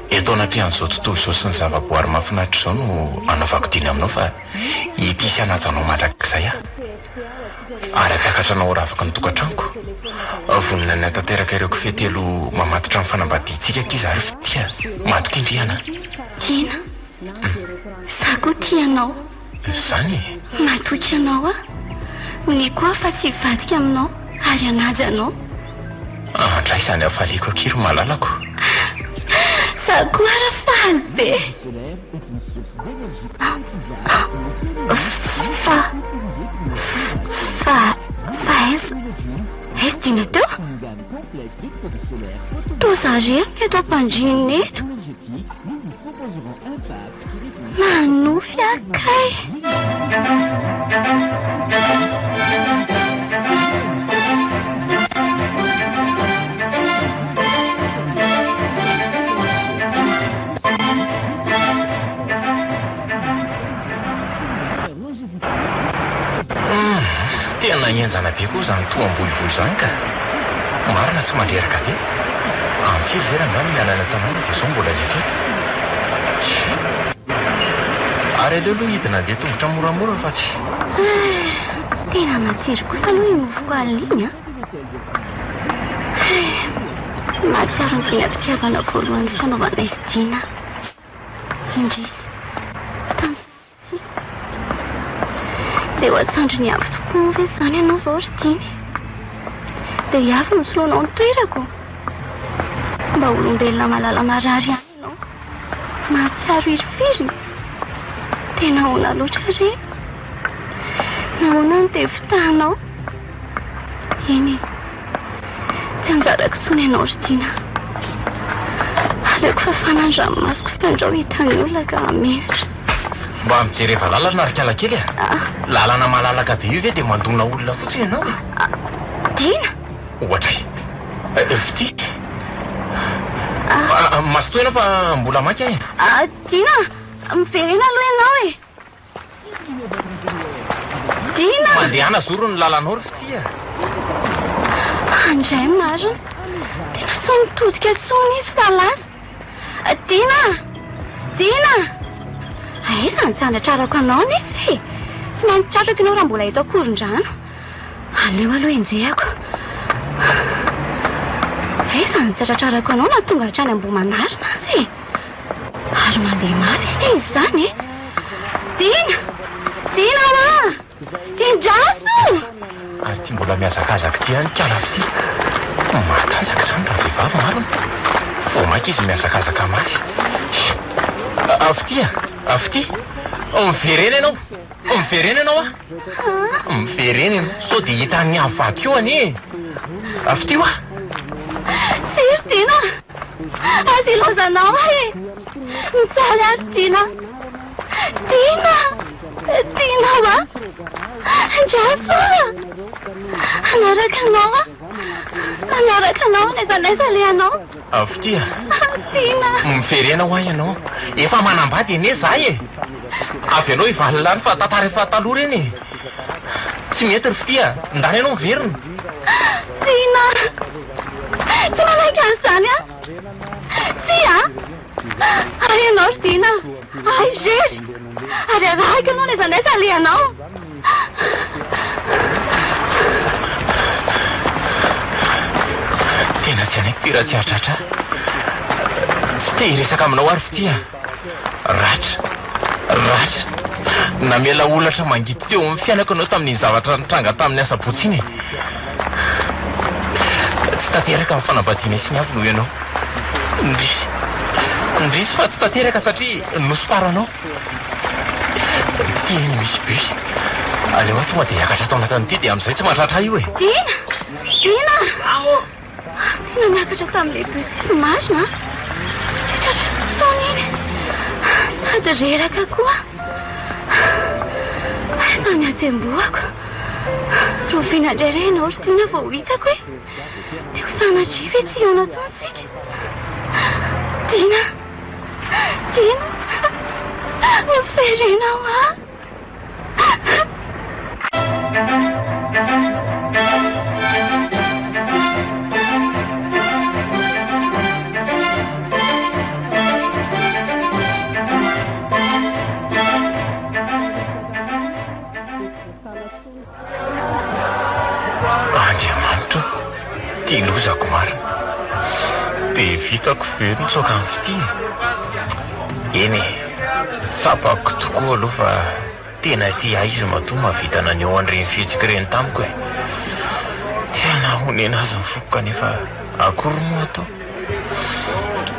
Speaker 2: eto anatrehan'izao tontolo izao sy ny zavaboary mahafinaritra izao no anaovako dina aminao fa hitia sy hanaja anao mandrakizay aho. Ary hampiakatra anao ho ravaky ny tokantranoko. Vonona ny hahatanteraka ireo kofehy telo mamatotra ny fanambadiantsika akia izaho ry Fitia. Matokia ndry an!
Speaker 1: Dina, Izaho koa tia anao.
Speaker 2: Izany e?
Speaker 1: Matoky anao aho. Omeko aho fa tsy hivadika aminao ary hanaja anao.
Speaker 2: Andray izany hafaliako akia ry malalako.
Speaker 1: Za koa ary faly be. Fa, fa, fa aiza, aiza Dina teo? Toa za irery no eto am-pandriana eto. Manofy aho kay.
Speaker 2: Humm, tena henjana be koa izany toham-bohivohy izany ka! Marina tsy mandreraka be? Amin'ny firy ve rangahy no miala any an-tanàna dia izao mbola eto e? Ary aleo aloha hidina handeha tongotra moramora fa tsy.
Speaker 1: Hay, tena matsiro kosa aloha iny mofoko alina iny an! Hay, mahatsiaro ny dingam-pitiavana voalohany fanaovanay sy Dina aho. Indrisy, tamin'ny. Sisa. Dia ho an-tsandrin'i Avo tokoa moa ve izany ianao izao ry Dina e? Dia i Avo no soloanao ny toerako? Mba olombelona malala marary ihany ianao. Mahatsiaro hirifiry? Dia nahoana loatra re? Nahoana no dia fitahanao? Eny e, tsy anjarako intsony ianao ry Tiana. Aleoko fafana ny ranomasoko fandrao hitan'ny olona ka hamenatra.
Speaker 2: Mba mijereva lalana ry kala kely a! Lalana malalaka be io ve dia mandona olona fotsiny ianao e?
Speaker 1: Dina!
Speaker 2: Ohatray. Fitia. Mazotoa ianao fa mbola maika e!
Speaker 1: Dina! Miverena aloha ianao e! Dina!
Speaker 2: Mandehana zoro ny lalanao ry Fitia a!
Speaker 1: Andray marina! Tena tsy nitodika intsony izy fa lasa! Dina! Dina! Aiza no tsy hanatrarako anao nefa e! Tsy maintsy tratrako ianao raha mbola eto Ankorondrano. Aleo aloha enjehako. Aiza no tsy hatratrarako anao na tonga hatrany Ambohimanarina aza e! Ary mandeha mafy anie izy izany e! Dina! Dina hoa! Endraso!
Speaker 2: Ary ity mbola mihazakazaka ity ihany kala fitia. Matanjaka izany raha vehivavy marina. Vao mainka izy mihazakazaka mafy. Fitia! Fitia! Miverena ianao! Miverena ianao ah! Miverena ianao sao dia hitan'ny havako eo anie e! Fitia hoa!
Speaker 1: Tsia ry Dina! Aza ilaozanao aho e! Mijaly aho ry Dina! Dina! Dina hoa! Andraso aho! Hanaraka anao aho! Hanaraka anao n'aiza n'aiza alehanao!
Speaker 2: Fitia!
Speaker 1: Dina!
Speaker 2: Miverena hoa ianao! Efa manambady anie za e! Avelao hivalona any fa tantara efa taloha ireny e! Tsy mety ry Fitia a! Ndana ianao miverina!
Speaker 1: Dina! Tsy manaiky an'izany aho! Tsia! Ahy ianao ry Dina! Ahy irery! Ary arahiko ianao n'aiza n'aiza alehanao!
Speaker 2: Tena tsy hanaiky ity raha tsy hahatratra ahy. Tsy te hiresaka aminao aho ry Fitia. Ratra. Ratra. Namela holatra mangidy teo amin'ny fiainako ianao tamin'iny zavatra nitranga tamin'ny asabotsy iny e. Tsy tanteraka ny fanambadianay sy ny avy noho ianao. Indrisy. Indrisy fa tsy tanteraka satria nosomparanao. Ity anie misy bus. Aleo aho tonga dia hiakatra ato anatin'ity dia amin'izay tsy mahatratra ahy io e.
Speaker 1: Dina! Dina! Tena niakatra tamin'ilay bus izy marina a! Tsy tratrako intsony iny. Sady reraka koa. Aiza ny hatsembohako? Rahoviana indray re ianao ry Tiana vao ho hitako e? Dia ho sanatria ve tsy hihaona intsony isika? Tiana! Tiana! Miverena ho ahy!
Speaker 2: Andriamanitra ô, ty lozako marina. Dia vitako ve ny tsoaka ny fitia e? Eny e, tsapako tokoa aloha fa tena tia ahy izy matoa mahavita naneho an'ireny fihetsika ireny tamiko e. Tena honena azy ny foko kanefa akory moa atao?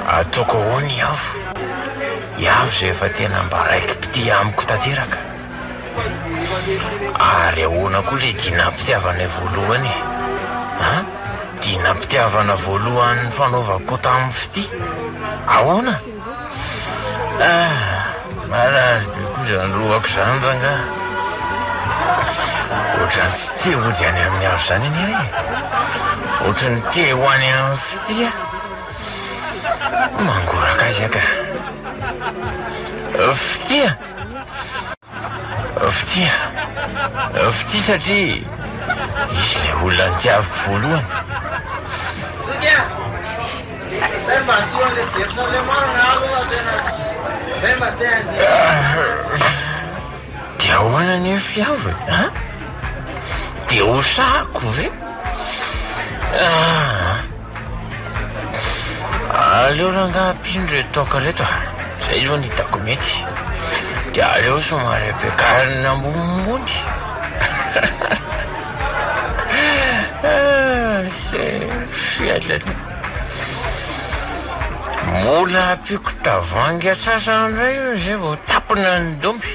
Speaker 2: Ataoko ahoana i Avo? I Avo izay efa tena mba raiki-pitia amiko tanteraka. Ary ahoana koa ilay dinam-pitiavanay voalohany e? An? Dinam-pitiavana voalohany nifanaovako tamin'i Fitia. Ahoana? Ah, marary be koa izany lohako izany rangahy. Ohatran'ny tsy te hody any amin'ny hazo izany anie aho e. Ohatran'ny te ho any amin'ny Fitia. Mangoraka azy aho ka. Fitia! Fitia, fitia satria izy ilay olona nitiaviko voalohany. Dia ahoana anie fiavo e? An? Dia ho sahako ve? Ah. Aleo rangaha ampino ireto toaka ireto a! Zay aloha no hitako mety. Dia aleo somary ampiakarina ambonimbony. Fiainana. Mbola ampiako tavoahangy antsasany indray io izay vao tapitra.
Speaker 6: Tampona ny domby.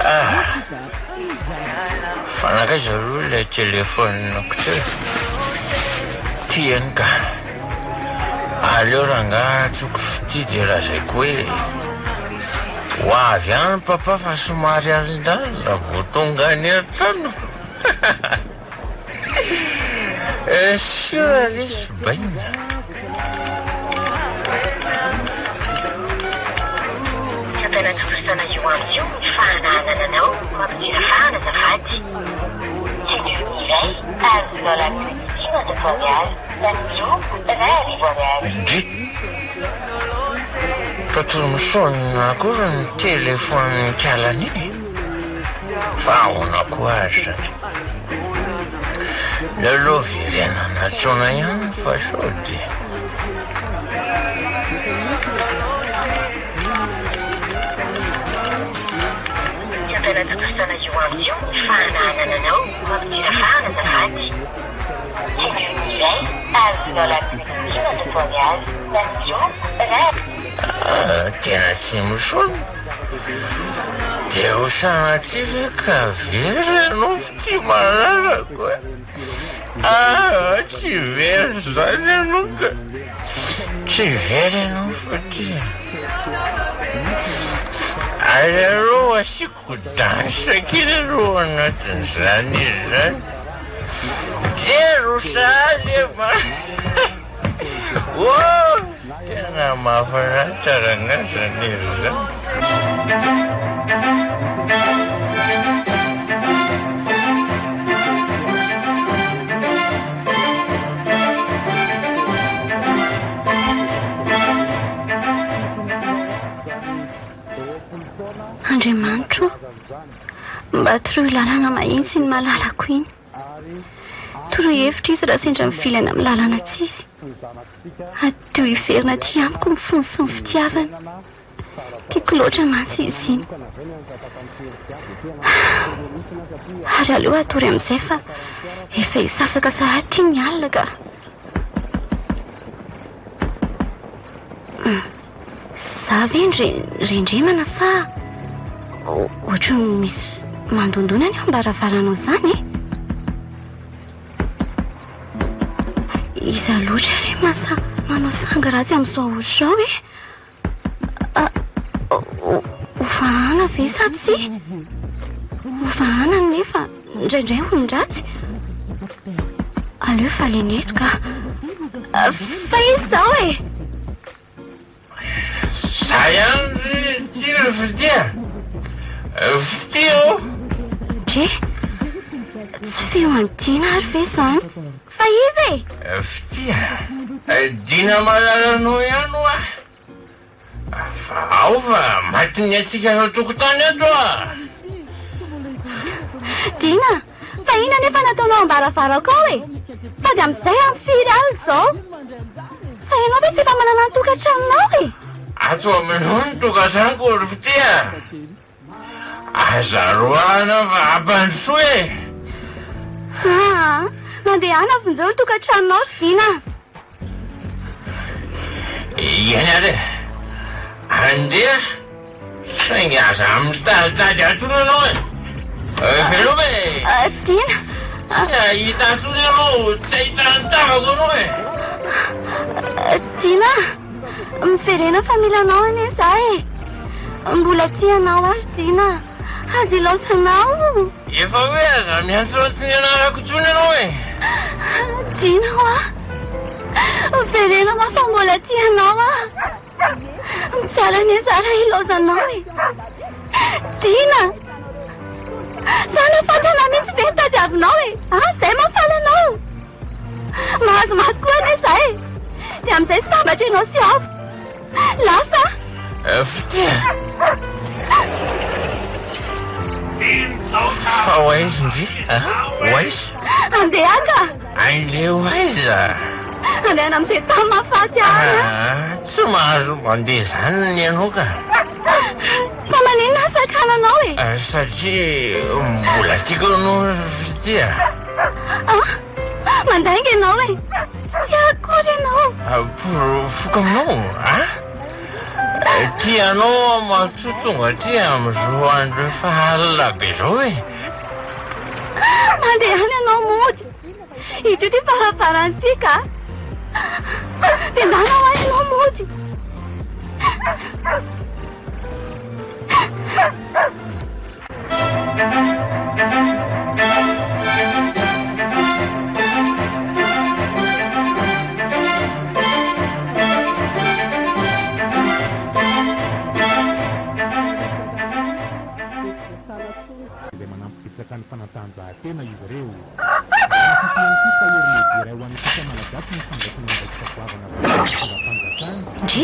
Speaker 6: Ah. Fa nankaiza aloha ilay telefaoniko teo e? Ty eny ka. Aleo rangaha antsoiko fitia dia lazaiko hoe ho avy any papa fa somary alindalina vao tonga any an-trano. Sûr lesy bainina.
Speaker 7: Fampanatontosana io andro io ny fahana anananao. Mampidira fahana azafady. Tsindrio ny iray ahazoanao latsaka 500 ariary na ny roa 1000 ariary.
Speaker 6: Ndry! Fa tsy misaonina akory ny telefaonin'i Kalany iny e! Fa ahoana koa ary zany? Aleo verenana antsoina ihany fa sao dia.
Speaker 7: Tsy ampanatontosana io andro io ny fahana anananao. Mampidira fahana azafady. Tsindrio ny iray ahazoanao latsaka 500 ariary na ny roa raha.
Speaker 6: Ah, tena tsy misaona. Dia ho sanatria ve ka very ianao fitia malalako e? Ah, tsy very izany ianao ka. Tsy very ianao fitia. Ary aleo asiako danse kely aloha anatin'izany izy izany. Zero sahady e ma. Oh! Tena mahafinaritra rangahy zany hira zany.
Speaker 1: Andriamanitro ô, mba toroy lalana mahitsy iny malalako iny. Toroy hevitra izy raha sendra mivily any amin'ny lalana tsy izy. Adio hiverina aty amiko ny fony sy ny fitiavany. Tiako loatra mantsy izy iny. Ary aleo hatory amin'izay fa efa hisasaka sahady ity ny alina ka. Za ve no rendremana sa ohatry ny misy mandondona ny eo am-baravaranao izany e? Iza loatra re masa manao sangy ratsy amin'izao ora izao e? Hovahana ve sa tsia? Hovahana nefa indraindray olon-dratsy. Aleo fa alena eto ka. Fa iza izao e?
Speaker 6: Za ihany ry ity ry Fitia. Fitia ô!
Speaker 1: Ndry! Tsy feo an'i Dina ary ve izany? Fa iza e?
Speaker 6: Fitia, Dina malalanao ihany hoa. Fa ao fa matin'ny hatsiaka ato an-tokotany ato ah!
Speaker 1: Dina, fa inona anefa no ataonao am-baravarako ao e? Sady amin'izay amin'ny firy alina izao? Fa ianao ve tsy efa manana ny tokantranonao e?
Speaker 6: Ato aminao ny tokantranoko ry Fitia a! Aza roahana fa ampandrosoy e!
Speaker 1: Aa, mandehana vonjeo ny tokantranonao ry Dina a!
Speaker 6: Eny ary e! Andeha saingy aza mitaditady ahy intsony ianao e! Veloma e!
Speaker 1: Dina!
Speaker 6: Tsy hahita ahy intsony ianao, tsy hahita ny tavako ianao e!
Speaker 1: Dina! Miverena fa mila anao anie za e! Mbola tia anao aho ry Dina! Aza ilaozanao!
Speaker 6: Efa hoe aza miantsoantso ny anarako intsony ianao e!
Speaker 1: Dina hoa! Miverena hoa fa mbola tia anao aho! Mijaly anie za raha ilaozanao e! Dina! Za nafatana mihitsy ve ny tadiavinao e! An, zay mahafaly anao! Mahazo maty koa anie za e! Dia amin'izay sambatra ianao sy Avo! Lasa!
Speaker 6: Fitia! Fa ho aiza ndry? Ho aiza?
Speaker 1: Andeha ka!
Speaker 6: Andeha ho aiza?
Speaker 1: Andehana amin'izay tany mahafaty ahy.
Speaker 6: Ah, tsy mahazo mandeha izany ny anao ka.
Speaker 1: Fa maninona aho sakananao e?
Speaker 6: Ah, satria mbola tiako ianao Fitia.
Speaker 1: Ah, mandainga ianao e. Tsy tia akory ianao.
Speaker 6: Porofoko aminao a? Tia anao aho matoa tonga aty amin'izao andro efa alina be izao e.
Speaker 1: Mandehana ianao mody. Ity ity varavarana ity ka. Dia ndana hoa ianao mody.
Speaker 8: Izay manampy betsaka ny fanatanjahantena izy ireo. Nanamafy ihany koa fa hery lehibe iray ho an'ny sisa malagasy ny fandraisana andraikitra goavana avy amin'ny fitondram-panjakana.
Speaker 1: Ndry!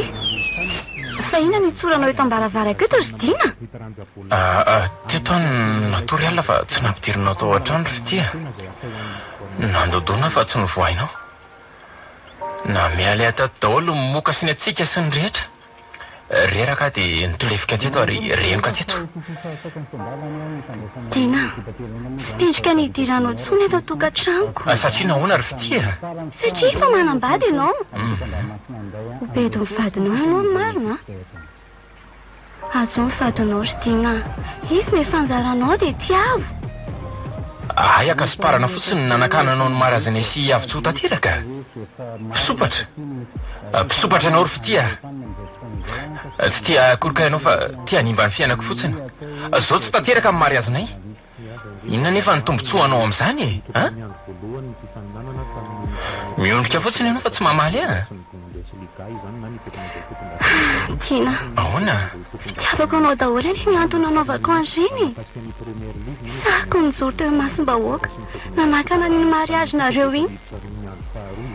Speaker 1: Fa inona no itsoranao eto am-baravarako eto ry Dina?
Speaker 6: Aa, teto aho no natory alina fa tsy nampidirinao tao an-trano ry fitia. Nandodona aho fa tsy novohainao. Namealeha tato daholo ny moka sy ny hatsiaka sy ny rehetra. Reraka aho dia nitolefika teto ary renoka teto.
Speaker 1: Dina, tsy mendrika ny hidiranao intsony eto an-tokantranoko.
Speaker 6: Satria nahoana ry fitia?
Speaker 1: Satria efa manambady ianao. Ho bedin'ny vadinao ianao marina a! Hajao ny vadinao ry Dina a! Izy no efa anjaranao dia tiavo!
Speaker 6: Hay ankasomparana fotsiny ny nanakananao ny mariazinay sy i Avotsoa tanteraka? Mpisompatra! Mpisompatra ianao ry fitia a! Tsy tia akory kay ianao fa tia hanimba ny fiainako fotsiny. Zao tsy tanteraka ny mariazinay. Inona anefa ny tombotsoanao amin'izany e? An? Miondrika fotsiny ianao fa tsy mamaly ahy.
Speaker 1: Tiana.
Speaker 6: Ahoana?
Speaker 1: Fitiavako anao daholo anie ny antony nanaovako an'ireny e! Sahiko nijoro teo imasom-bahoaka nanakana an'iny mariazinareo iny.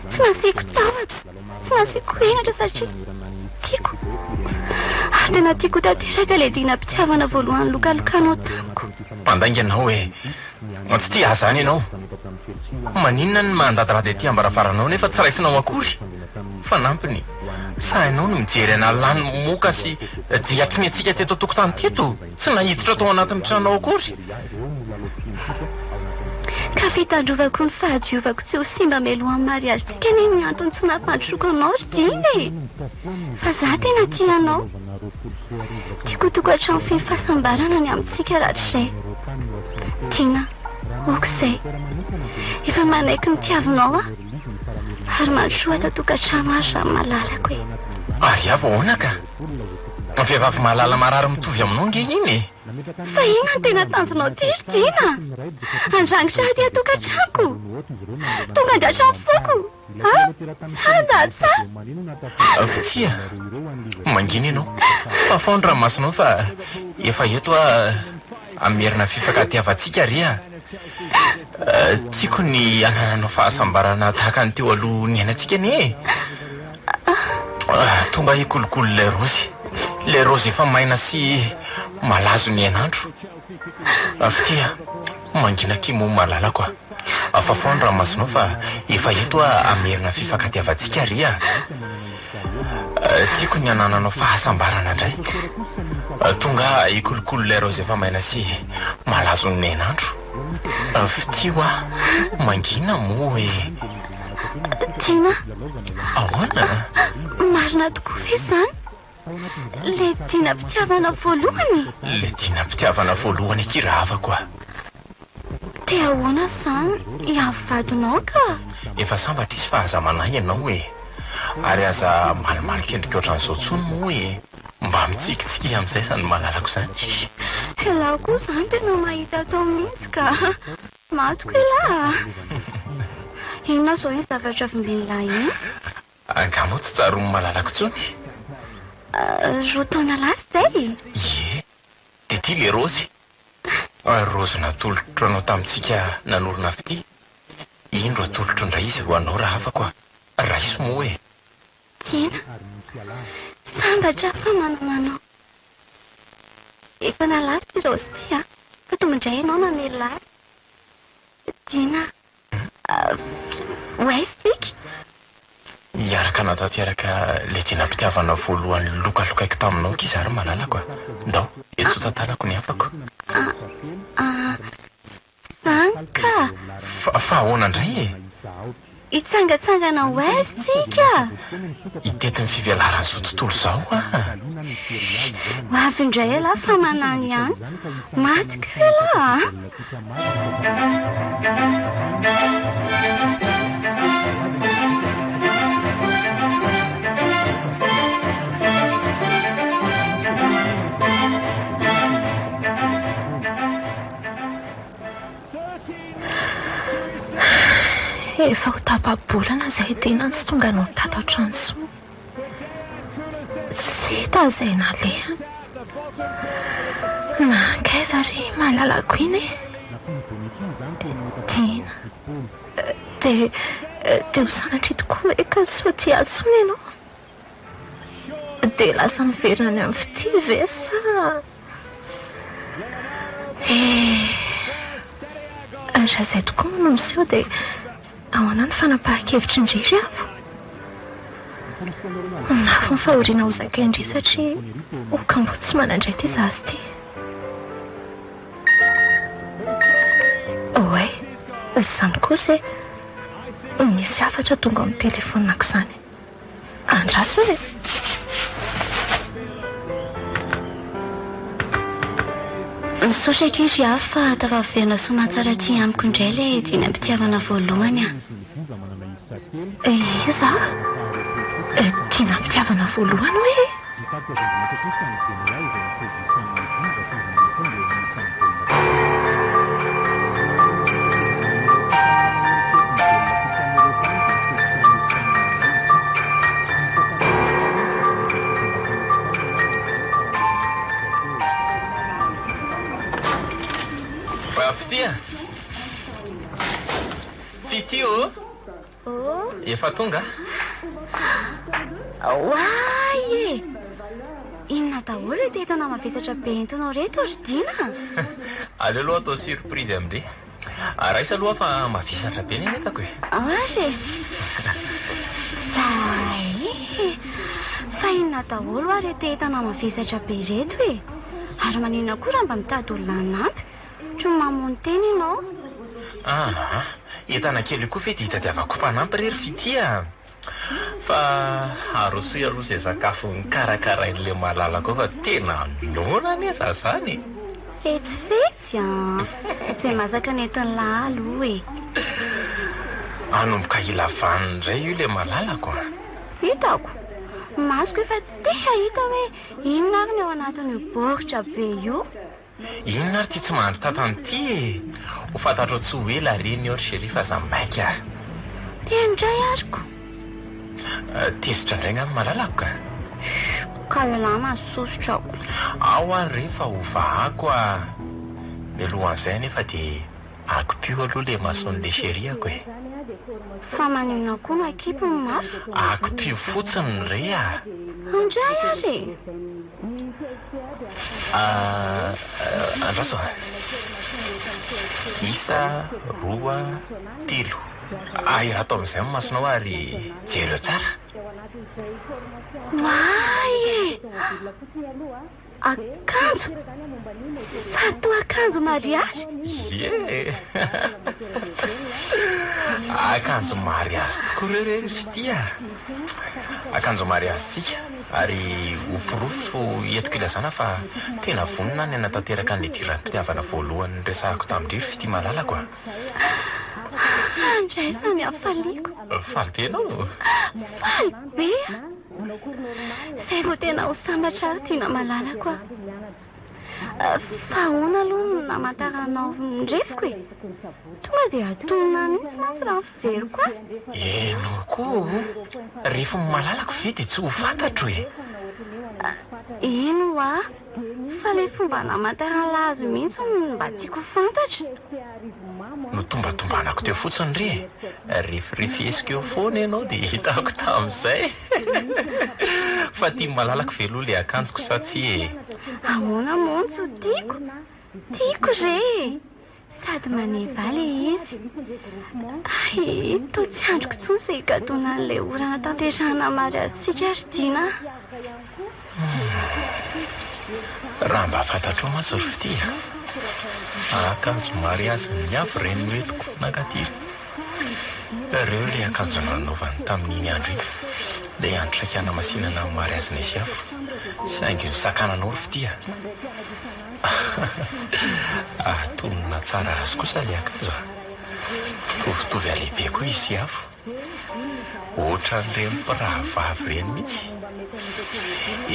Speaker 1: Tsy nasiako tahotra. Tsy nasiako henatra satria tiako ary tena tiako ho tanteraka ilay dinam-pitiavana voalohany lokalokanao tamiko.
Speaker 6: Mpandainga ianao e! Tsy tia ahy izany ianao. Maninona ny mandadilady aty am-baravaranao nefa tsy raisinao akory? Fanampiny, sahinao ny mijery anà lany moka sy jiatry ny antsika teto an-tokotany teto? Tsy nahiditra tao anatin'ny tranonao akory.
Speaker 1: Ka fitandrovako ny fahadiovako tsy ho simba mialohan'ny mariazintsika anie ny antony tsy nampandrosoako anao ry Dina e! Fa za tena tia anao. Tiako ho tokantrano feno fahasambarana ny amintsika rahatrizay. Dina, ok izay. Efa manaiky ny tiavinao aho. Ary mandrosoa ato an-tokantrano ary raha malalako e!
Speaker 6: Ary avy ahoana ka? Vehivavy mahalala marary mitovy aminao ange iny e!
Speaker 1: Fa inona no tena tanjonao ity ry Dina? Handrangitra aty an-tokantranoko? Tonga handratra ny foko? A! Tsa na tsa?
Speaker 6: Fitia, mangina ianao. Fafao ny ranomasonao fa efa eto aho hamerina ny fifankatiavantsika re a! Tiako ny hanananao fahasambarana tahaka ny teo aloha niainantsika anie e! Tonga hikolokolo ilay raozy. Ilay raozy efa maina sy malazo ny hainandro. Fitia, mangina akia moa malalako a. Fafao ny ranomasonao fa efa eto aho hamerina ny fifankatiavantsika ry a. Tiako ny hanananao fahasambarana indray. Tonga hikolokolo ilay raozy efa maina sy malazo ny hainandro. Fitia hoa, mangina moa e.
Speaker 1: Tiana.
Speaker 6: Ahoana?
Speaker 1: Marina tokoa ve izany? Ilay dinam-pitiavana voalohany?
Speaker 6: Ilay dinam-pitiavana voalohany akia rahavako a!
Speaker 1: Dia ahoana izany hiavo vadinao ka?
Speaker 6: Efa sambatra izy fa aza manahy ianao e! Ary aza malomalok'endrika ohatran'izao intsony moa e! Mba mitsikitsikia amin'izay izany malalako izany.
Speaker 1: Ialahy koa izany tena mahita atao mihitsy ka! Matiko elah a! Inona izao iny zavatra vimbin'lah iny?
Speaker 6: Angaha moa tsy tsaroan'i malalako intsony?
Speaker 1: Roa taona lasa izay e!
Speaker 6: Ie! Dia ity ilay raozy. Raozy natolotro anao tamintsika nanorina fitia. Indro atolotro indray izy ho anao rahavako a! Raiso moa e!
Speaker 1: Tiana, sambatra aho fa manana anao. Efa nalaza ity raozy ity a! Fa tonga indray ianao namelona azy. Dina, ho aiza isika?
Speaker 6: Hiaraka hanatanteraka ilay dinam-pitiavana voalohany lokalokaiko taminao ankizy ary malalako a! Ndao, etsy ho tantanako ny havako.
Speaker 1: Ah, zany ka!
Speaker 6: Fa ahoana indray e?
Speaker 1: Hitsangatsangana ho aiza tsika?
Speaker 2: Hitety ny fivelaran'izao tontolo izao an!
Speaker 1: Ho avy indray ialahy fa manano ihany. Matiko ialahy a!
Speaker 4: Efa ho tapa-bolana izay Dina tsy tonga nony tato an-trano intsony. Tsy hita izay nalehany. Nankaiza re i malalako iny e? Dina, dia dia ho sanatria tokoa ve ka tsy ho tia ahy intsony ianao? Dia lasa miverina any amin'ny fitia ve sa? Eh! Raha izay tokoa moa no miseho dia ahoana ny fanapahan-kevitry ndry ry Avo? Mafy ny fahoriana ho zakain-dry satria ho kamboty tsy manan-dray ity zaza ity. Oay! Izany kosa e! Misy hafatra tonga ao amin'ny telefaoniko izany. Andraso e!
Speaker 1: Misaotra akia ry Avo fa tafaverina soamantsara aty amiko indray ilay dinam-pitiavana voalohany a!
Speaker 4: Iza? Dinam-pitiavana voalohany hoe?
Speaker 2: Fitia! Fitia ô! Efa tonga
Speaker 1: aho. Oay e! Inona daholo ireto entana mavesatra be entinao ireto ry Dina?
Speaker 2: Aleo aloha atao surprise amin-dry. Raisa aloha fa mavesatra be ny entako e.
Speaker 1: Ary e! Zay e! Fa inona daholo hoa ireto entana mavesatra be ireto e? Ary maninona koa raha mba mitady olona hanampy? Tsy mamono tena ianao.
Speaker 2: Aa, entana kely io koa ve dia hitadiavako mpanampy re ry Fitia a! Fa arosoy aloha izay sakafo nokarakarain'ilay malalako ao fa tena noana anie za zany e!
Speaker 1: Fetsifetsy an! Izay masaka nentin'lah aloha e!
Speaker 2: Hanomboka hila vaniny indray io ilay malalako a!
Speaker 1: Hitako! Masoko efa te hahita hoe inona ary ny ao anatin'io baoritra be io.
Speaker 2: Inona ary ity tsy mahandry tatany ity e! Ho fantatrao tsy ho ela re ny eo ry chérie fa aza maika a!
Speaker 1: Teny indray ary ko!
Speaker 2: Tezitra indray angamba malalako ka!
Speaker 1: Chut! Ka ialahy mahasosotra ko!
Speaker 2: Ao ary re fa ho vahako a! Mialohan'izay anefa dia akipio aloha le mason'le chérie-ako e!
Speaker 1: Fa maninona koa no akipy ny maso?
Speaker 2: Akipio fotsiny re a!
Speaker 1: Andray ary e!
Speaker 2: Andraso a! Isa, roa, telo. Ahirato amin'izay ny masonao ary jereo tsara.
Speaker 1: Oay e! Akanjo! Sady toa akanjo mariazy!
Speaker 2: Ie! Akanjo mariazy tokoa ireo re ry Fitia a! Akanjo mariazintsika ary ho porofo entiko ilazana fa tena vonona aho ny hanatanteraka an'ilay diram-pitiavana voalohany niresahako tamin-dry ry Fitia malalako a!
Speaker 1: Andraisana ny hafaliako!
Speaker 2: Faly be ianao?
Speaker 1: Faly be aho! Izay vao tena ho sambatra aho Tiana malalako a! Fa ahoana aloha no namantaranao ny refiko e? Tonga dia atonina mihitsy mantsy raha ny fijeriko azy.
Speaker 2: Ianao koa o! Refin'ny malalako ve dia tsy ho fantatro e?
Speaker 1: Eny ho'a, fa ilay fomba namantaran'lah azy mihitsy no mba tiako ho fantatra.
Speaker 2: Notombatombanako teo fotsiny re e! Refirefesiko eo foana ianao dia hitako tamin'izay. Fa tian'ny malalako ve aloha ilay akanjoko sa tsia e?
Speaker 1: Ahoana moa no tsy ho tiako? Tiako re e! Sady maneva ahy ilay izy. Hay, toa tsy andriko intsony izay higadonan'ilay ora hanatanterahana mariazintsika ry Dina a!
Speaker 2: Raha mba fantatrao mantsy ry Fitia a! Akanjo mariazin'ny avy ireny noentiko nankaty.
Speaker 6: Ireo ilay akanjo nanaovany tamin'iny andro iny, ilay andro saika hanamasinana ny mariazinay sy Avo, saingy nosakananao ry fitia a! Atonina tsara azy kosa ilay akanjo a! Mitovitovy halehibe koa izy sy Avo. Ohatran'ireny mpirahavavy ireny mihitsy.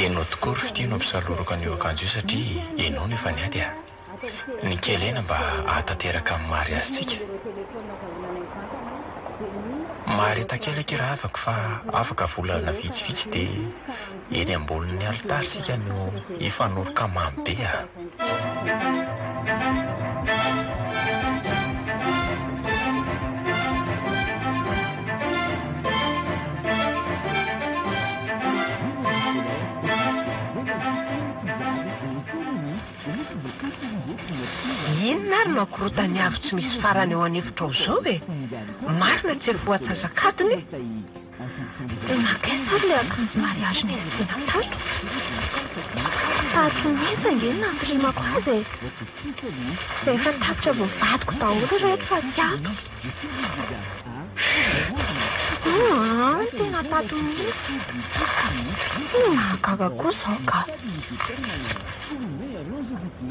Speaker 6: Ianao tokoa ry fitia no ampisalorako an'io akanjo io satria ianao no efa niady a! Ny kely aina mba hahatanteraka ny mariazintsika. Mahareta kely akia rahavako fa afaka volana vitsivitsy dia eny ambonin'ny alitara isika no hifanoroka mamy be a!
Speaker 3: Inona ary no akorotan'ny avo tsy misy farany ao an'efitra ao izao e? Marina tsy efa ho antsasak'adiny e?
Speaker 4: Nankaiza ary ilay akanjo mariage nestiana tato? Tato mihitsy ange no nampirimako azy e! Efa tapitra voavadiko daholo ireto fa tsy ato. Humm, tena tato mihitsy. Mahagaga koa izao ka.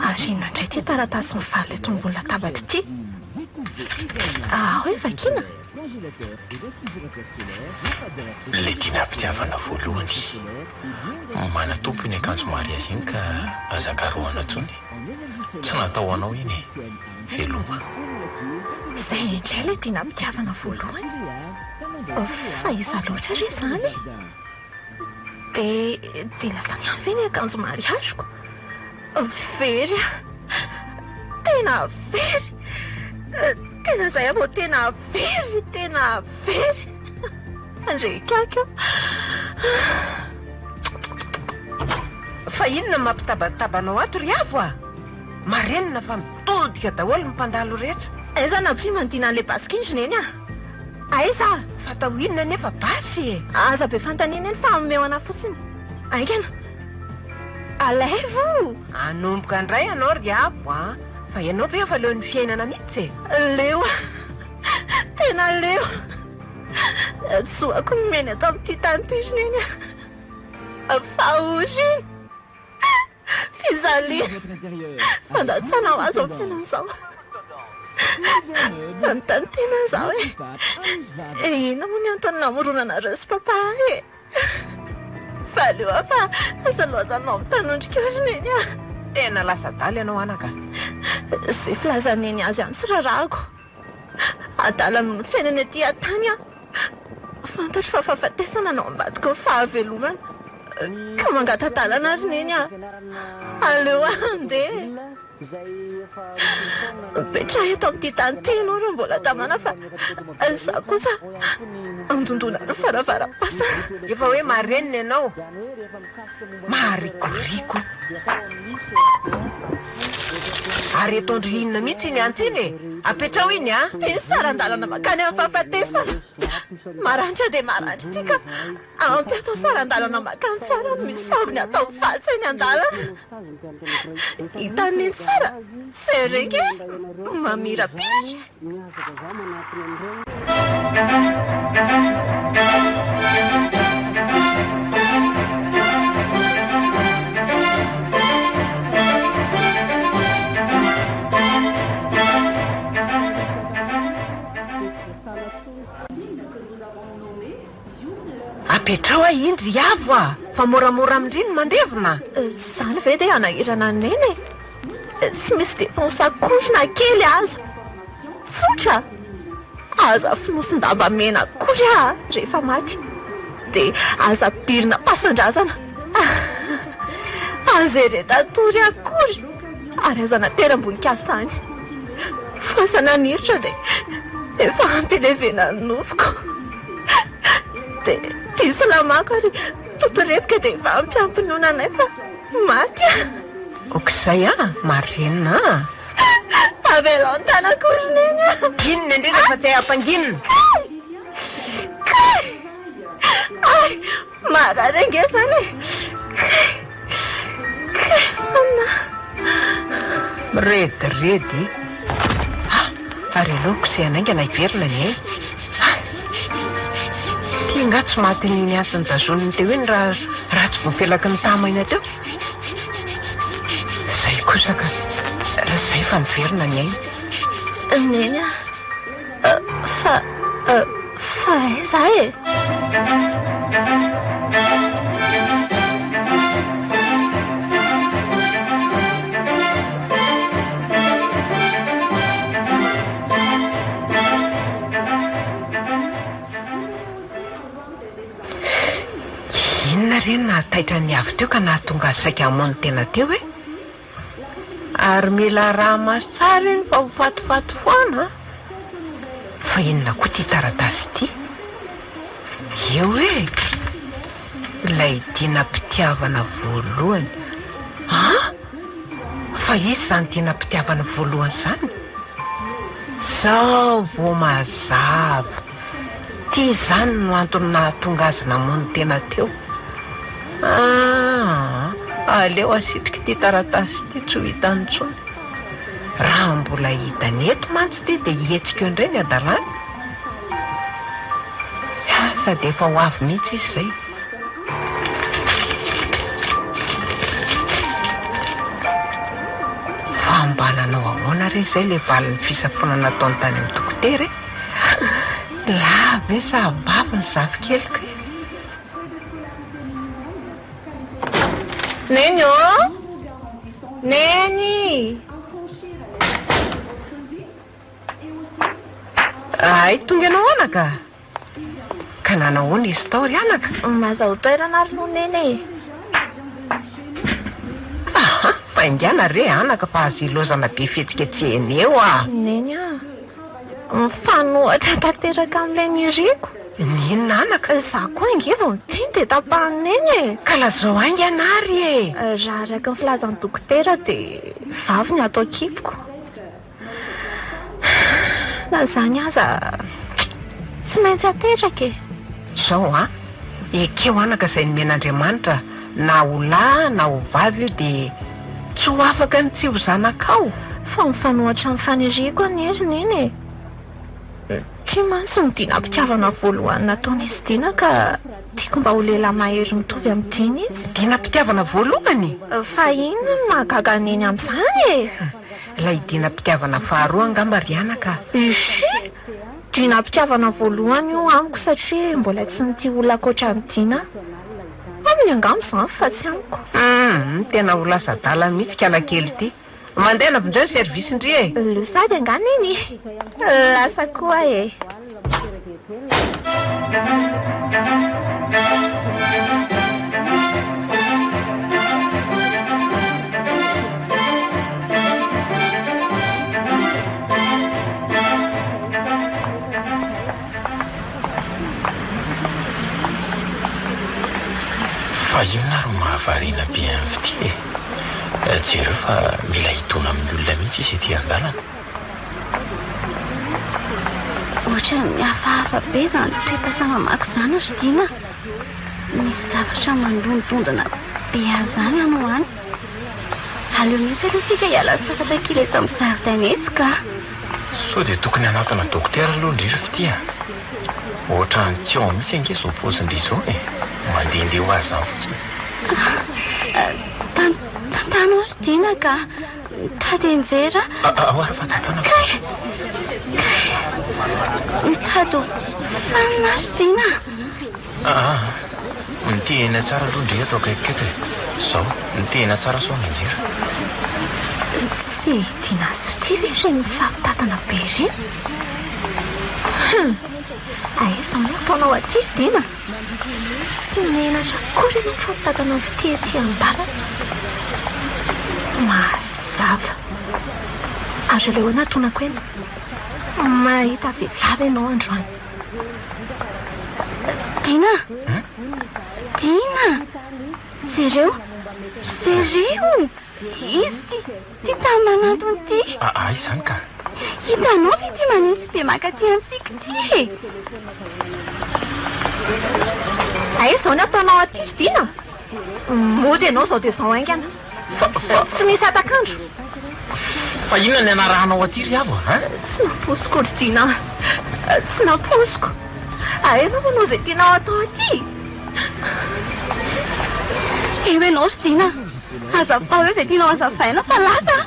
Speaker 4: Ary inona indray ity taratasy mivalona eto ambony latabatra ity? Ao e, vakiana.
Speaker 6: Ilay dinam-pitiavana voalohany. Manatompo iny akanjo mariazy iny ka aza karohana intsony. Tsy natao ho anao iny e. Veloma.
Speaker 4: Izay indray ilay dinam-pitiavana voalohany. Fa iza loatra re izany e? Dia dia lasa niany ve ny akanjo mariaziko? Very aho. Tena very. Tena izay aho vao tena very, tena very. Andry ikaky aho.
Speaker 3: Fa inona no mampitabataba anao ato ry Avo a? Marenina fa mitodika daholo ny mpandalo rehetra.
Speaker 4: Aiza nampirimandina an'ilay basy kindry neny a? Aiza?
Speaker 3: Fa atao inona anefa basy e?
Speaker 4: Aza be fanontaniana eny fa omeo anah fotsiny. Haingana. Alaivo!
Speaker 3: Hanomboka indray ianao ry Avo a! Fa ianao ve efa leon'ny fiainana mihitsy e?
Speaker 4: Leo aho. Tena leo. Tsy ho ako ny miaina eto amin'ity tany ity ry neny a. Fahoriana. Fijaliana. Fandatsana ho ahy izao fiainana izao. Manontany tena izaho hoe inona moa ny antony namoronanareo sy papa ahy e? Fa aleo aho fa aza loazanao mitanondrika ry neny a!
Speaker 3: Tena lasa adala ianao anaka a!
Speaker 4: Izay filazan'i neny azy ihany tsy rarahako. Adala noho ny fiainana ety an-tany aho. Fantatro fa fahafatesana no ambadiky ny fahavelomana. Ka mangata-dalana ry neny a! Aleo aho handeha e! Mipetraha eto amin'ity tany ity ianao raha mbola tamana fa izaho kosa handondona ny varavaram-pasana.
Speaker 3: Efa hoe marenina ianao. Maharikoriko. Ary eto ndry inona mihitsy iny antsy iny e? Apetraho iny a!
Speaker 4: Ity ny saran-dalana mankany amin'ny fahafatesana. Maranitra dia maranitra ity ka ampy atao saran-dalana mankany tsara no misy ambiny atao vatsy eny an-dalana. Hitan'i Neny tsara? Jereo ange mamirapiratra e!
Speaker 3: Apetraho ahy iny ry Avo a! Fa moramora amin-dry ny mandevina.
Speaker 4: Izany ve dia hanahirana an'i Neny e? Tsy misy dépense akory na kely aza. Tsotra! Aza fonosin-damba mena akory aho rehefa maty. Dia aza ampidirina am-pasan-drazana. Aza eretan-tory akory ary aza nateram-boninkazo tany. Fasana niritra dia efa ampy hilevenan'ny nofoko. Dia tia silamako ary totorebika dia efa ampy hampinoana anay fa maty aho.
Speaker 3: Ok'izay a! Marenina a!
Speaker 4: Avelao ny tanako ry Neny a!
Speaker 3: Inona indrindra fa tsy hay ampanginina?
Speaker 4: Kay! Kay! Ay! Marary ange izany e! Kay! Kay fanahy!
Speaker 3: Mirediredy. Ah! Ary aleoko izay hanaingana hiverina ny aina. Ah! Ty angaha tsy matin'iny antsy notazoniny teo iny raha raha tsy voafelaky ny tamaina teo? Zay kosa ka, zay fa miverina ny aina.
Speaker 4: Neny a, fa fa aiza aho e?
Speaker 3: Inona re no nahataitra an'i Avo teo ka nahatonga azy saika hamono tena teo e? Ary mila araha-maso tsara iny fa ho fatifaty foana an! Fa inona koa ity taratasy ity? Eo e! Ilay dinam-pitiavana voalohany. An! Fa iza izany dinam-pitiavana voalohany izany? Zao vao mazava. Ity izany no antony nahatonga azy namono tena teo. Aa! Aleo asitrika ity taratasy ity tsy ho hitany intsony. Raha mbola hitany eto mantsy ity dia hihetsika eo indray ny hadalany. Sady efa ho avy mihitsy izy izay. Fa mba nanao ahoana re izay ilay valin'ny fisafoana nataony tany amin'ny dokotera e? Lahy ve sa vavy ny zafikeliko e?
Speaker 4: Neny ô! Neny!
Speaker 3: Hay tonga ianao anaka? Ka nanahoana izy tao ry anaka?
Speaker 4: Mazaho toerana ary aloha neny e!
Speaker 3: Aha, faingàna re anaka fa aza ilaozana be fihetsiketsehina eo ah!
Speaker 4: Neny ah, mifanohitra tanteraka amin'ilay niriko.
Speaker 3: Ny inona anaka?
Speaker 4: Izaho koa ange vao miteny dia tapahan'i neny e!
Speaker 3: Ka lazao haingana ary e!
Speaker 4: Raha araka ny filazan'ny dokotera dia vavy ny ato an-kiboko. Na izany aza, tsy maintsy ateraka e!
Speaker 3: Izao an, ekeo anaka izay nomen'Andriamanitra na ho lahy na ho vavy io dia tsy ho afaka ny tsy ho zanakao.
Speaker 4: Fa mifanohitra amin'ny faniriako anie ry Neny e! Ity mantsy no dinam-pitiavana voalohany nataon'izy Dina ka tiako mba ho lehilahy mahery mitovy amin'i Dina izy.
Speaker 3: Dinam-pitiavana voalohany?
Speaker 4: Fa inona no mahagaga an'i Neny amin'izany e?
Speaker 3: Ilay dinam-pitiavana faharoa angamba ry anaka a!
Speaker 4: Uffy! Dinam-pitiavana voalohany io amiko satria mbola tsy nitia olona ankoatra an'i Dina aho. Aminy angamba izany fa tsy amiko.
Speaker 3: Humm! Tena ho lasa adala mihitsy kalakely ity. Mandehana vonjeo ny service ndry e!
Speaker 4: Lo sady angaha Neny? Lasa koa e!
Speaker 2: Fa inona ary no mahavariana be an'i Fitia e? Jereo fa mila hidona amin'ny olona mihitsy izy ety an-dalana.
Speaker 1: Ohatran'ny hafahafa be izany toe-pahasalamako izany ry Dina a! Misy zavatra mandondondona be ahy izany any ho any. Aleo mihitsy aloha isika hiala sasatra kely etsy amin'ny zaridaina etsy ka!
Speaker 2: Sao dia tokony hanatona dokotera aloha ndry ry Fitia a! Ohatran'ny tsy ao mihitsy ange izao paozin-dry izao e! Mandehandeha ho azy izany fotsiny.
Speaker 1: Tantano aho ry Dina ka! Mitady hianjera
Speaker 2: aho. Ao ary fa tantanako.
Speaker 1: Kay! Kay! Mitady ho fanina aho ry Dina a!
Speaker 2: Aa! Mitehina tsara aloha ndry eto akaikiko eto e! Zao, mitehina tsara sao mianjera.
Speaker 4: Tsy Dina sy Fitia ve ireny mifampitantana be ireny? Hum! Aiza izao ny ataonao aty ry Dina? Tsy menatra akory ianao mifampitantana amin'ny fitia ety an-dalana. Mazava. Ary aleo anatonako eny. Mahita vehivavy ianao androany.
Speaker 1: Dina! Dina! Jereo! Jereo! Izy ity, ity tany manantona ity.
Speaker 2: Aa, izany ka.
Speaker 1: Hitanao ve ity manitsy be mankaty antsika ity e?
Speaker 4: Aiza izao ny ataonao aty ry Dina? Mody ianao izao dia izao haingana.
Speaker 2: Fa, fa.
Speaker 4: Tsy misy hatak'andro.
Speaker 2: Fa inona ny anarahanao aty ry Avo a?
Speaker 4: Tsy nampoiziko ry Dina a. Tsy nampoiziko. Hainao manao izay tianao atao aty.
Speaker 1: Eo ianao ry Dina. Hazavao eo izay tianao hazavaina fa lasa